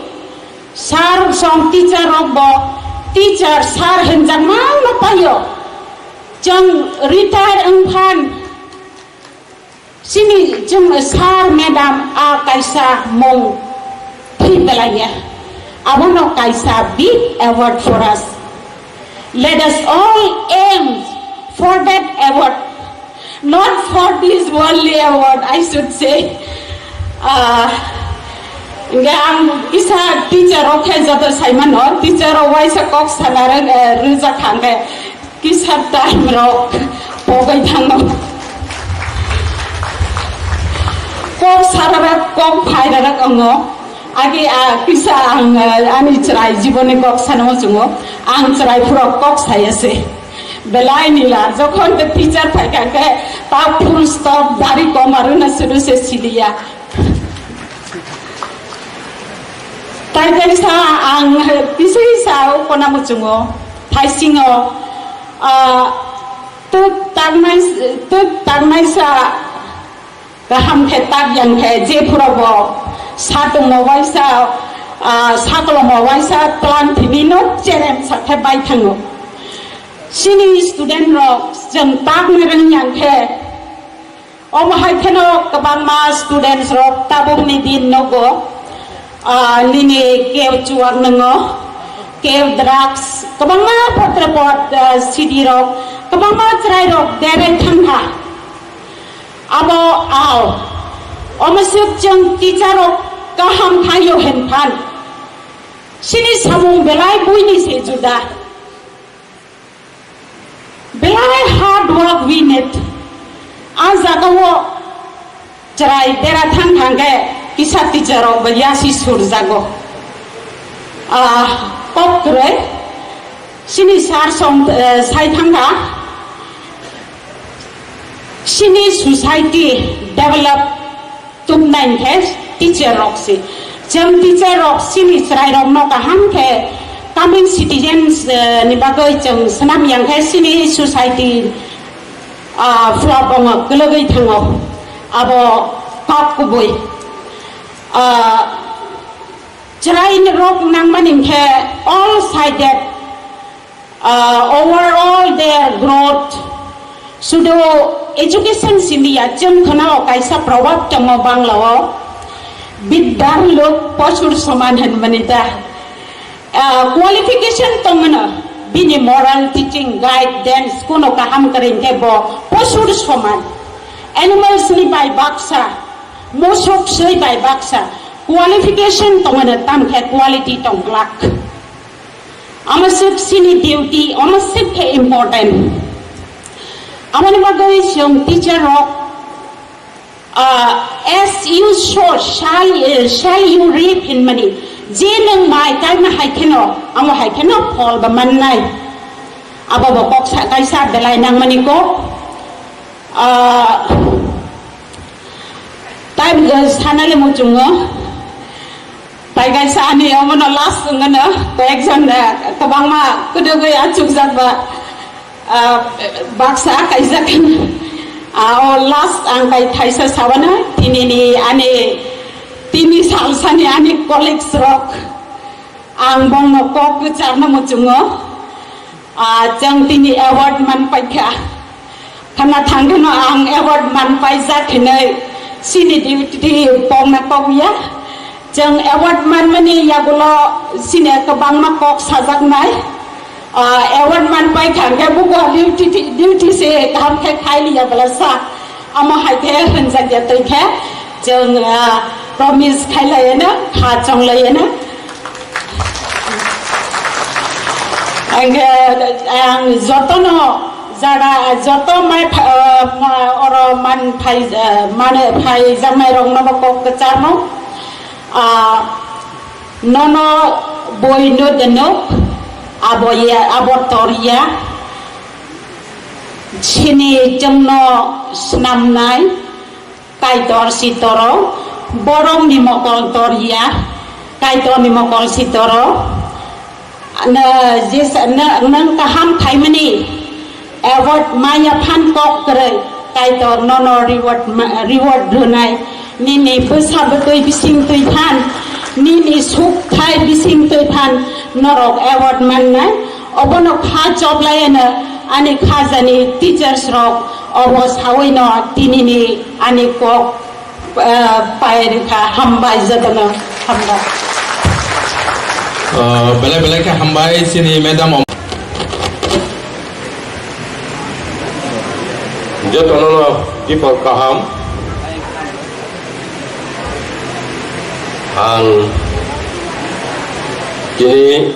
Sir song teacher rok bo teacher sir hwnjakma no paio. Chwng retire wng phan Sini chwng sir, madam, a kaisa mung thwi belaiya. Abono kaisa big award for us. Let us all aim for that award, not for this worldly award, I should say. Ah, hingke ang kisa teacher rok khe joto saimano, teacher rok waisa kok sana rwjak kha hingke. Kisa time rok pogwi thango. Kok sararak, kok phairarak ongo. Agi a kisa ang, eh, ani chwrai jiboni kok sanamo chungo. Ang chwrai phurok kok saya se. Belai nila, jokhon ke teacher phaikha ke ta full stop, dari koma rwna suru se siliya. Tai kaisa ang pisai sa o kona muchungo, thaisingo, ah, tuk taknai, tuk taknai sa kaham khe tak yang khe je phuro bo satungmo waisa, ah, saklomo waisa plan thini no cherem sa khe bai thango. Sini student rok chwng takna rwng yang khe, Omo hai kheno kwbangma students rok tabukni din nogo, ah, nini keu chuwak nwngo, keu drugs, kwbangma potre pot, ah, C D rok, kwbangma chwrai rok derai thangkha. Abo ao, omo swk chwng teacher rok kaham khaio hin phan. Sini samung belai buini se juda. Belai hard work we need. A jagao chwrai bera thang thang khe kisa teacher rok bo yasi surjago. Ah, kok kwrwi. Sini sir song, eh, sai thangkha. Sini society develop Tumnai khe teacher rok se. Chwng teacher rok sini chwrai rok no kaham khe Coming citizens, eh, ni bagwi chwng swnam yang khe chini society, ah, flop wngo, kwlwgwi thango. Abo kok kubui. Ah, chwrai rok nangmani khe all sided, ah, overall their growth. Sudu education simi ya, chwng khwnao kaisa proverb tongo Banglao, "Biddar lok posur soman" hinmani ta. Ah, qualification tongmano, bini moral teaching, guidance, kuno kaham kwrwi khe bo posur soman. Animals ni bai baksa, musuk swi bai baksa. Qualification tongmano, tam khe quality tong glak. Omo swk chini duty, omo swk khe important. Amoni bagwi chwng teacher rok, ah, "As you sow, shall, eh, shall you reap" hinmani. Je nwng mai kaima hai kheno, amo hai kheno phol ba mannai. Abo bo kok sa-, kaisa belai nangmani kok. Ah, time, eh, sanale muchungo. Pai kaisa ani omono last wngmano, koyekjon, eh, kwbangma kwdwgwi achukjak ba, ah, baksa kaijak. Ah, o last ang kai thaisa sabana, tinini ani tini salsani ani colleagues rok, ang bongno kok kwcharno muchungo. Ah, chwng tini award man paikha. Khana thangkheno ang award man paijak hinwi chini duty pokna kokya. Chwng award manmani yagulo chini kwbangma kok sajaknai. Ah, award man paikha hwnkhe bugo duty, duty se kaham khe khailiya bwlasa. Amo hai khe hwnjakya twi khe chwng, ah, promise khailaiano, kha chonglaiano. Ang, ang jotono jara, joto mai pha-, ah, ma-, oro man phai, ah, mane phaijaknai rokno bo kok kwcharno. Ah, nono boi no denok, abo ya, abo tor ya. Chini chwngno swnamnai Kaitor si toro, borokni mokol tor ya, Kaitorni mokol si toro. Na, jesa, na, nang kaham khaimani award maya phan kok kwrwi, Kaitor nono reward ma-, reward rwnai. Nini bwsa bwtwi bising twi phan, nini suk thai bising twi phan norok award mannai. Obono kha choplaiano ani khajani teachers rok, obo sawino tinini ani kok, eh, pairikha. Hambai jotono, hambai. Ah, belai belai khe hambai chini madam. Jotono no dipor kaham. Ang tini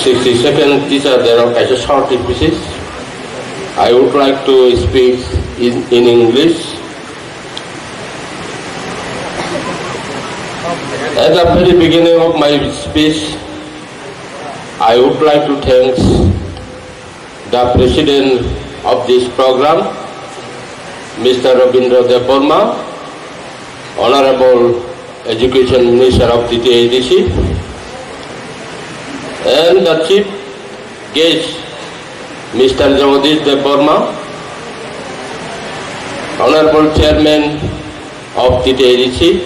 sixty-second Teacher Day o kaisa short speech. I would like to speak in, in English. At the very beginning of my speech, I would like to thank the President of this program, Mister Rabindra Debbarma, Honorable Education Minister of T T A D C, and the Chief Guest, Mister Jagadish Debbarma, Honorable Chairman of T T A D C,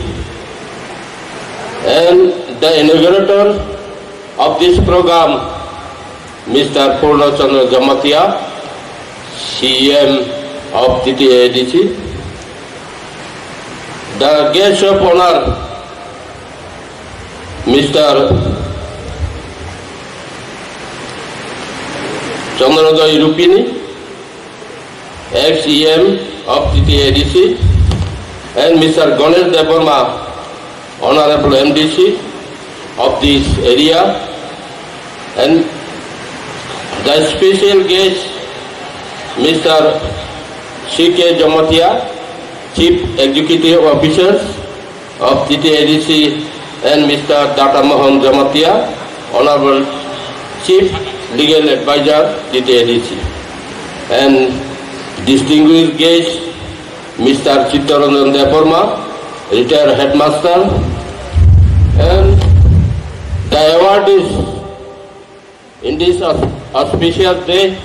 and the inaugurator of this program, Mister Purna Chandra Jamatia, C E M of T T A D C, the guest of honor, Mister Chandrojoy Rupini, ex E M of T T A D C, and Mister Ganesh Debbarma, Honorable M D C of this area, and the special guest, Mister C K Jamatia, Chief Executive Officer of T T A D C, and Mister Data Mohan Jamatia, Honorable Chief Legal Advisor, T T A D C, and distinguished guest, Mister Chittaranjan Debbarma, retired headmaster, and The award is in this aus- auspicious day,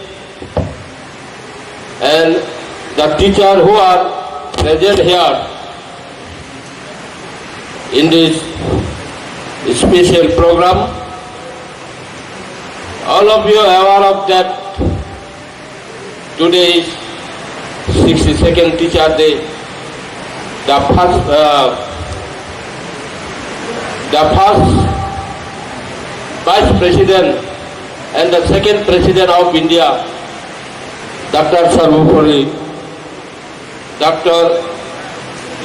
and the teacher who are present here in this special program, all of you are aware of that today is sixty-second Teacher Day. The first, uh, the first Vice President and the second President of India, Doctor Sarvepalli, Doctor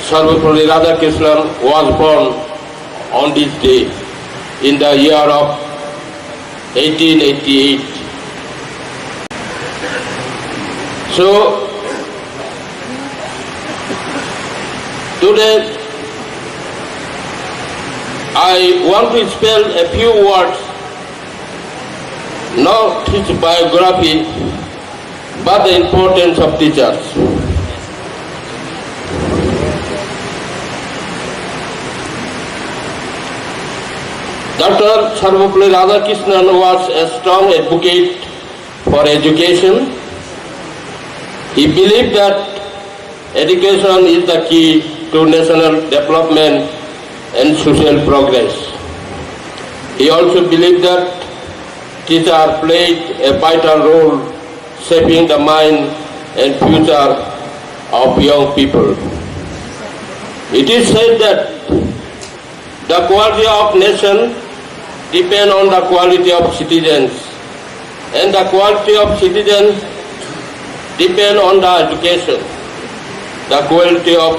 Sarvepalli Radhakrishnan was born on this day in the year of eighteen eighty-eight. So, today I want to spell a few words, not his biography, but the importance of teachers. Doctor Sarvepalli Radhakrishnan was a strong advocate for education. He believed that education is the key to national development and social progress. He also believed that teachers played a vital role shaping the mind and future of young people. It is said that the quality of nation depend on the quality of citizens, and the quality of citizens depend on the education. The quality of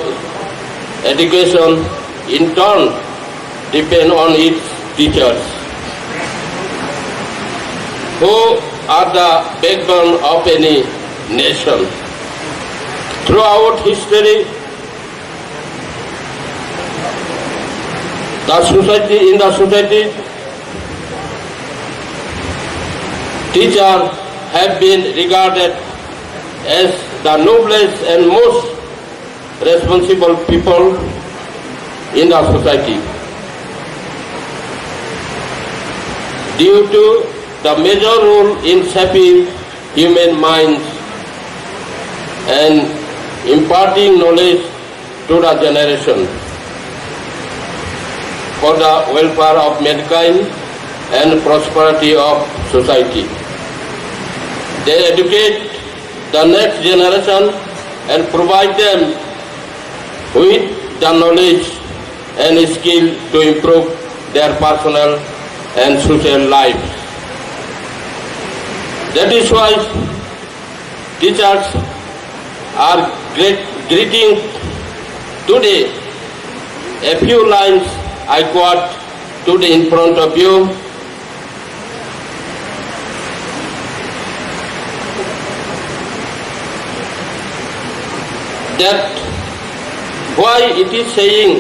education, in turn, depend on its teachers, who are the backbone of any nation. Throughout history, the society, in the society, teachers have been regarded as the noblest and most responsible people in the society due to the major role in shaping human minds and imparting knowledge to the generation for the welfare of mankind and prosperity of society. They educate the next generation and provide them with the knowledge and skill to improve their personal and social lives. That is why teachers are great, greeting today. A few lines I quote today in front of you, that why it is saying,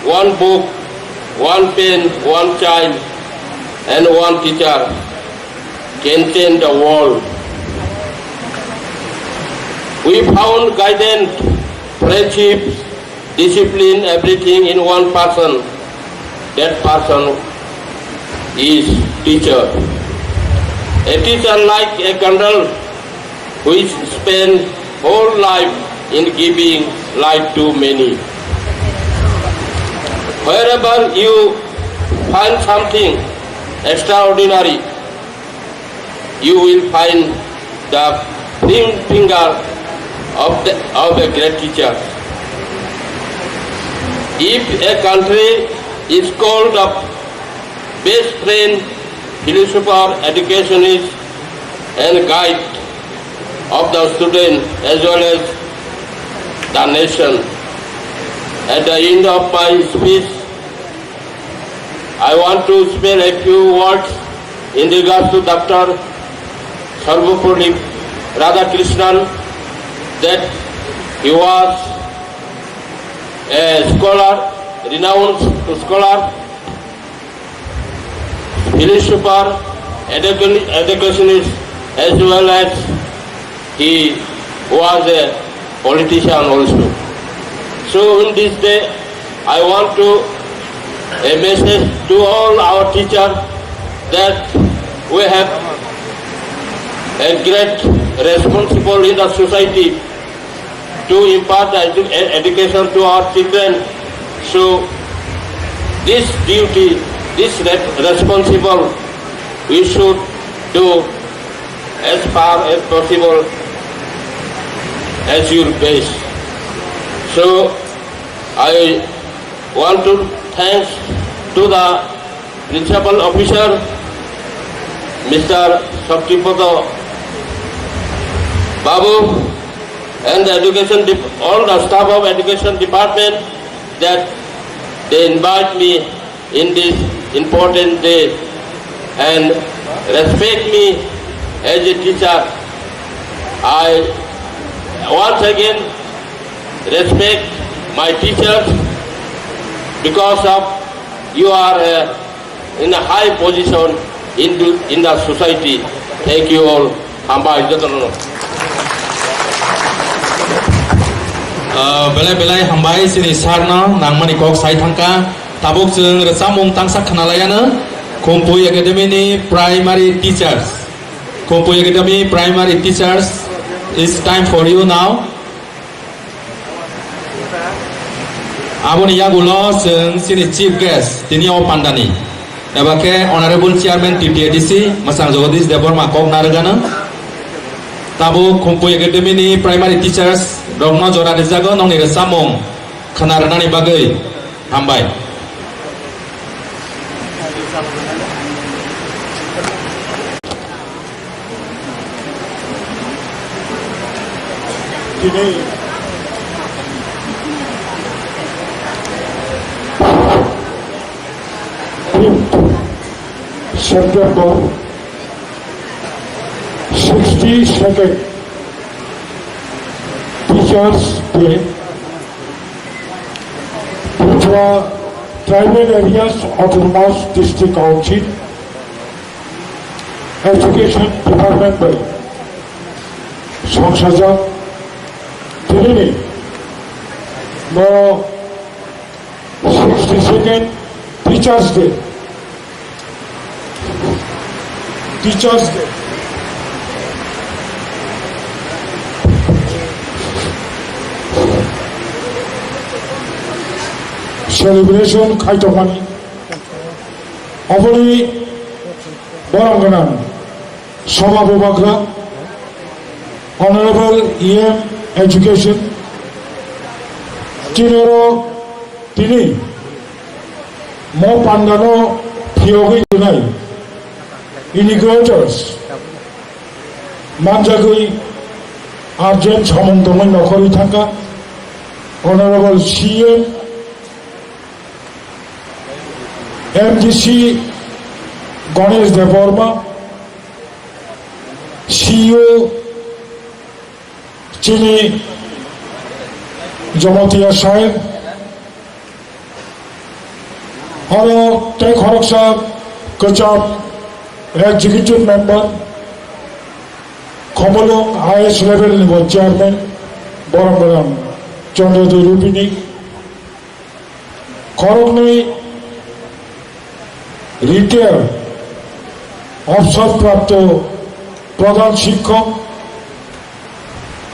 "One book, one pen, one child, and one teacher can change the world." We found guidance, friendships, discipline, everything in one person. That person is teacher. A teacher like a candle which spend whole life in giving light to many. Wherever you find something extraordinary, you will find the pink finger of the, of a great teacher. If a country is called the best friend, philosopher, educationist, and guide of the student as well as the nation, at the end of my speech, I want to spell a few words in regards to Doctor Sarvepalli Radhakrishnan, that he was a scholar, renowned scholar, philosopher, education-, educationist, as well as he was a politician also. So in this day, I want to A message to all our teachers that we have a great responsible in the society to impart the edu-, e-, education to our children. So this duty, this re-, responsible, we should do as far as possible as your best. So I want to thanks to the principal officer, Mister Shaktipada Babu, and the education dep-, all the staff of education department that they invite me in this important day and respect me as a teacher. I once again respect my teachers because of you are, uh, in a high position in the, in the society. Thank you all. Hambai jotono. Ah, belai belai hambai chini sir no nangmani kok sai thangkha. Tabuk chwng rwchapmung tangsa khwnalaiano. Khumpui Academy ni primary teachers. Khumpui Academy primary teachers, it's time for you now. Aboni yagulo chwng chini chief guest tini o pandani eba khe Honorable Chairman T T A D C Mwsang Jagadish Debbarma kok narwgano. Tabuk Khumpui Academy ni primary teachers rokno jora rijago nongni rwchapmung khwna rwnani bagwi. Hambai. Tini fifth September, sixty-second Teachers' Day, Tripura Tribal Areas Autonomous District Council Education Department bai songchajak tini ni no sixty-second Teachers' Day. Teachers' Day. Celebration khaitokmani. Oboni borok gwnang Sabha Bubagra, Honorable E M Education, Tinoro Tini mo pandano phiyogwi tongnai inaugurators manjagwi urgent samung tongwi nokhorwi thangkha Honorable C M, M D C Ganesh Debbarma, C E O chini Jamatia Sahib, aro tei khoroksa kwcham executive member, Khumulwng highest level ni bo chairman, borok borok Chandra Dei Rupini, khoroknwi retired obsor prapto pradhan shikkok,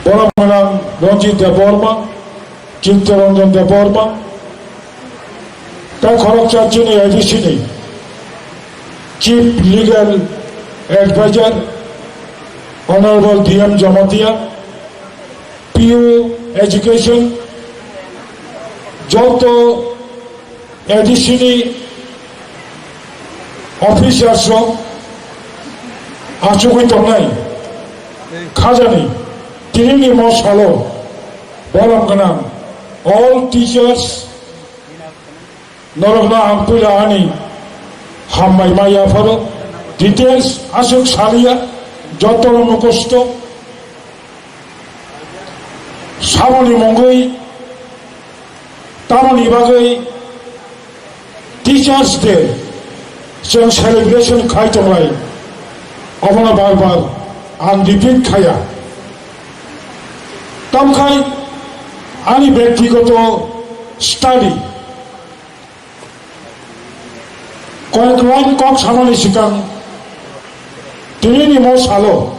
borok gwnang Ranjit Debbarma, Chittaranjan Debbarma, tei khoroksa chini A D C ni Chief Legal Advisor, Honorable D M Jamatia, P U Education, joto A D C ni officers rok achugwi tongnai khajani tini ni mo salo borok gwnang all teachers norokno ang puila ani hambai ma yapharo details aswk saliya jotono mukhusto. Samoni mungwi tamoni bagwi Teachers' Day chwng celebration khai tonglai, obono bar bar ang repeat khaya. Tamkhai ani byaktigoto study, Koyek line kok samani sikang tinini mo salo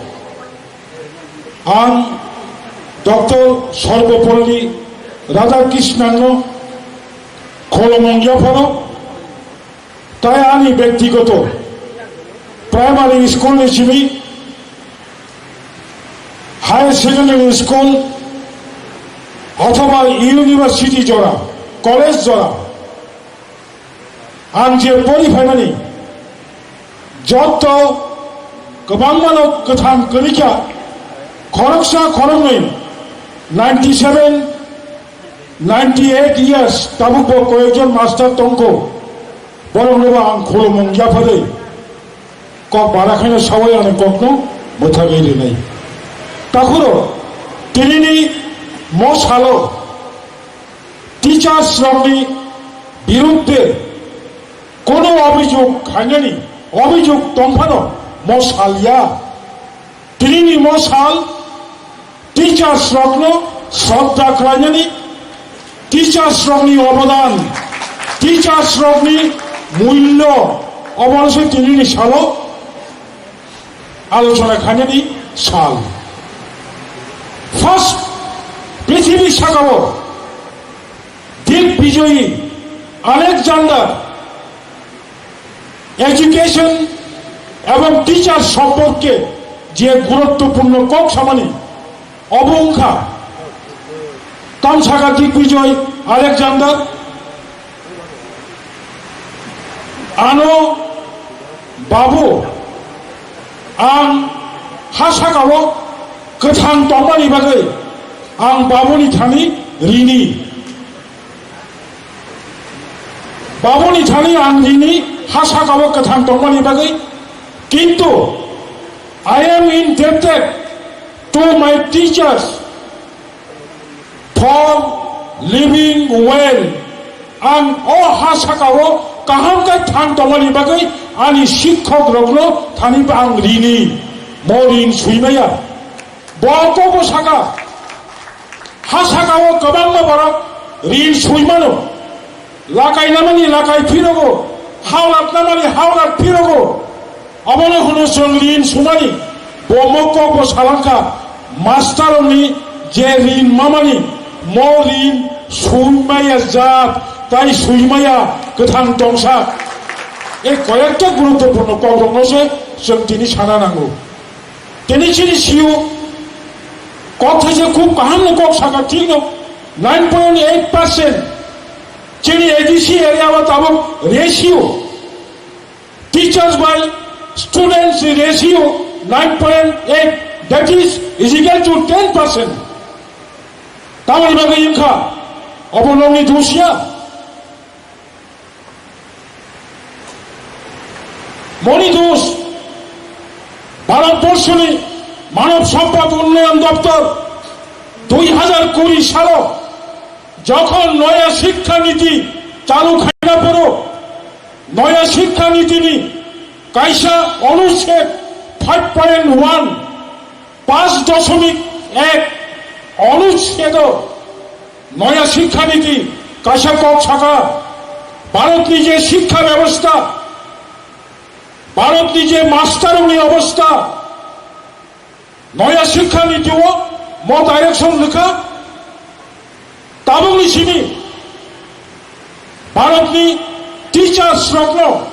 ang Doctor Sarvepalli Radhakrishnan no kholomung yaphano tai ani bektigoto primary school ni simi higher secondary school othoba university jora, college jora ang je pori phaimani jotto kwbangmano kwthang kwrwikha khoroksa khoroknwi ninety seven, ninety eight years tabukbo koyekjon master tongkho, boroknobo ang khulumung yapharwi kok bara khaino sawai ani kokno mwthagwi rinai. Takhuro tinini mo salo teachers rokni birudde kono obhijog khainani obhijog tongphano mo sal ya. Tinini mo sal teachers rokno shraddha khlainani, teachers rokni obodan, teachers rokni mullo, obono se tinini salo alochona khainani sal. First, prithibi sakao Digbijoyi Alexander education ebong teacher সম্পর্কে je guruttopurno kok samani obo wngkha, tam sakha Digbijoy Alexander, ano babu ang ha sakao kwthang tongmani bagwi ang babuni thani rini. Babuni thani ang rini ha sakao kwthang tongmani bagwi, kintu I am indebted to my teachers for living well. Ang o ha sakao kaham khe thang tongmani bagwi ani sikhok rokno thani ang rini, mo rin suimaya. Bo kokbo saka, ha sakao kwbangma borok rin suimano. Lakai namani lakai phirogo, haulat namani haulat phirogo. Obono hwno chwng rin sumani. Bo mo kokbo salangkha, master rokni je rin mamani, mo rin suimaya jat, tai suimaya kwthang tongsa. E koyekta guruttopurno kokrokno se chwng tini sana nango. Tini chini C E O kok thaisa khub kaham no kok saka thik no, nine point eight percent chini A D C area o tabuk ratio, teachers by students ratio nine point eight, that is, is equal to ten percent. Tamoni bagwi wngkha obo nokni dos ya. Moni dos, Bharatborsoni Manav Sampad Unnayan Doptor dui hazar kuri salo jokhon noya shikkha niti chalu khaina poro, noya shikkha niti ni kaisa onuched five point one, pas doshomik ek onuched o noya shikkha niti kaisa kok saka, Bharatni je shikkha bebosta, Bharatni je master rokni obosta, noya shikkha niti o mo direction rwkha, tabukni simi Bharatni teachers rokno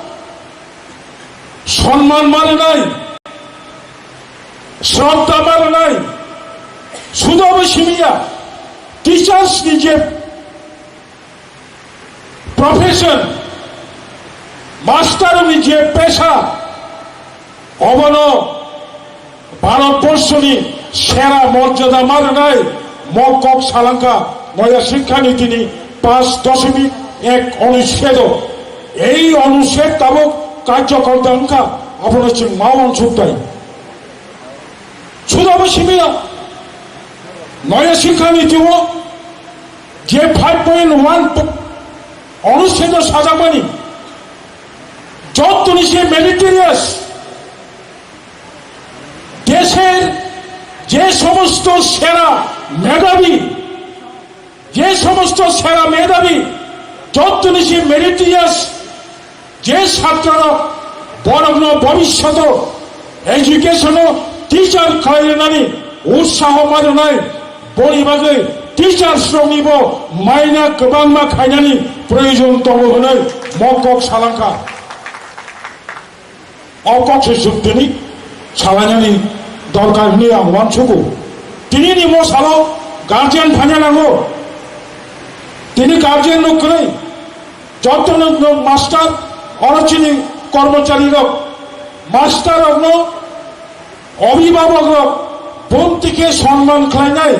sonman ma rwnai, shraddha ma rwnai, sudo bo simiya, teachers ni je profession, master ni je pesa, obono Bharatborsoni sera morjada ma rwnai mo kok salangkha noya shikkha nitini pas doshomik ek onuchedo. Ei onuched tabuk karjokor da wngkha, abono chwng ma uansuk tai. Suda bo simiya noya shikkha nitio je five point one onuchedo sajakmani jottoni se meritorious desher je somosto sera medhabi, je somosto sera medhabi jottoni se meritorious Je satrorok borokno bhobishoto education-o teacher khlai rwnani utsaho ma rwnai, boni bagwi teachers-roknibo maina kwbangma khainani proyojon tongo hwnwi mokok salangkha. O kok se chwng tini salainani dorkar hwnwi ang uansugo. Tinini mosalo guardian phaina nango. Tini guardian rok kwrwi, jotono no master, oro chini kormochari rok, master rokno, obhibhabok rok bumti khe sonman khlainai,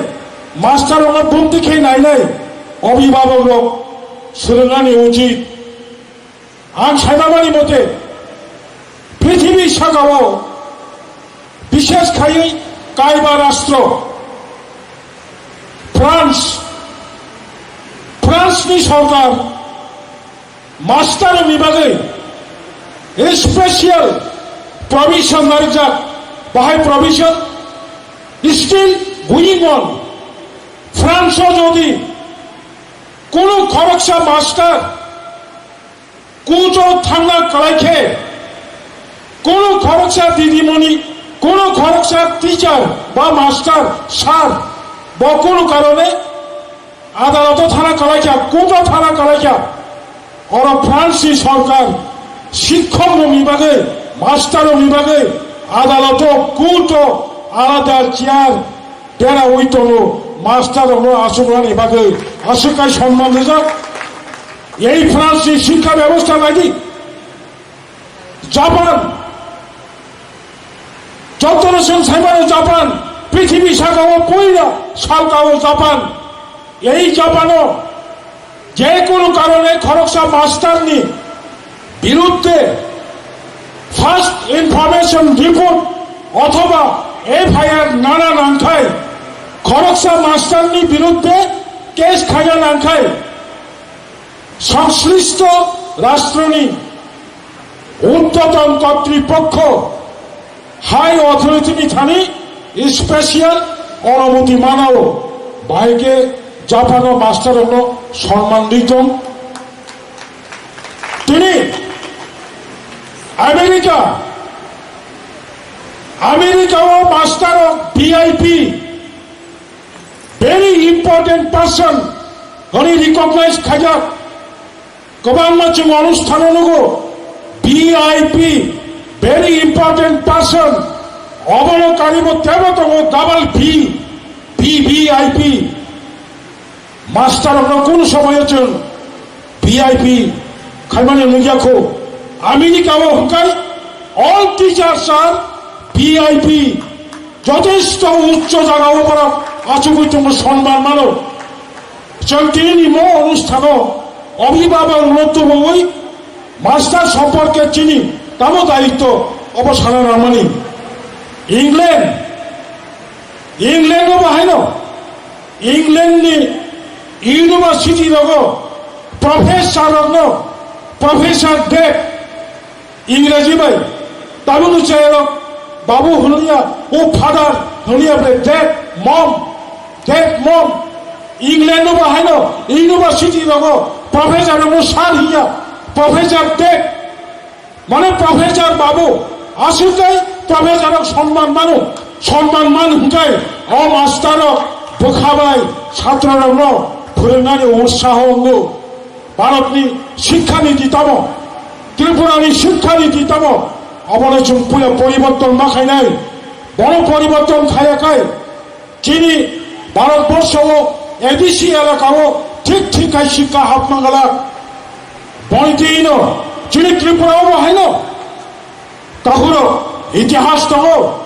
master rokno bumti khe nainai, obhibhabok rok swrwngnani uchit. Ang saimani mote, prithibi sakao, bishes khaiwi kaiba rastro, France, France ni sorkar master ni bagwi special provision narijak, bahai provision still going on. France o jodi kunu khoroksa master kucho thangna kwlai khe, kunu khoroksa didimoni, kunu khoroksa teacher ba master sir, bo kunu karone adaloto thana kwlai kha, kucho thana kwlai kha. Oro France ni sorkar sikkhokrokni bagwi, masterrokni bagwi adaloto kucho alada chair bera ui tongo, masterrokno achukrani bagwi aswk kai sonman rijak. Ei France ni sikha bebosta naidi. Japan, jotono chwng saimano Japan, prithibi sakao poila salkao Japan. Ei Japano je kunu karone khoroksa masterni biruddhe first information report othoba F I R nana nangkhai, khoroksa masterni biruddhe case khaina nangkhai, সংশ্লিষ্ট রাষ্ট্রনি ঊর্ধ্বতন কর্তৃপক্ষ, হাই অথরিটিনি thani special অনুমতি manao, bahai khe Japano masterrokno sonman ri tong. Tini America, Americao masterrok V I P, very important person hwnwi recognize khaijak. Kwbangma chwng onusthano nugo, V I P, very important person, obono karibo tebo tongo double V, V V I P. Master rokno kunu somoyo chwng V I P khaimani nukya kho. America o hwnkhe all teachers are V I P. Jothesto uccho jagao borok achugwi tongo, sonman mano. Chwng tinini mo onusthano obhibhabok rokno tubuwi master somporke chini tamo daitto obo sana nangmani. England, England o bahaino, England ni university rogo professor rokno, Professor Dev, Ingraji bai, tabukni chayarok babu hwnliya, o father hwnliya bre, dad, mom, dad, mom. England o bo haino university rogo professor rokno sir hiya, Professor Dad, mane Professor babu, aswk kai professor rok sonman mano, sonman man hwnkhe o master rok bwkha bai chatra rokno phwrwngnani utsaho wngo. Bharatni Shikkha Niti tamo, Tripurani Shikkha Niti tamo, abono chwng puila poriborton ma khainai. Bono poriborton khaya khai chini Bharatborsho o A D C elaka o thik thik khai shikha hapma glak. Boni twi no chini Tripura o bo haino Takhuro itihas tongo,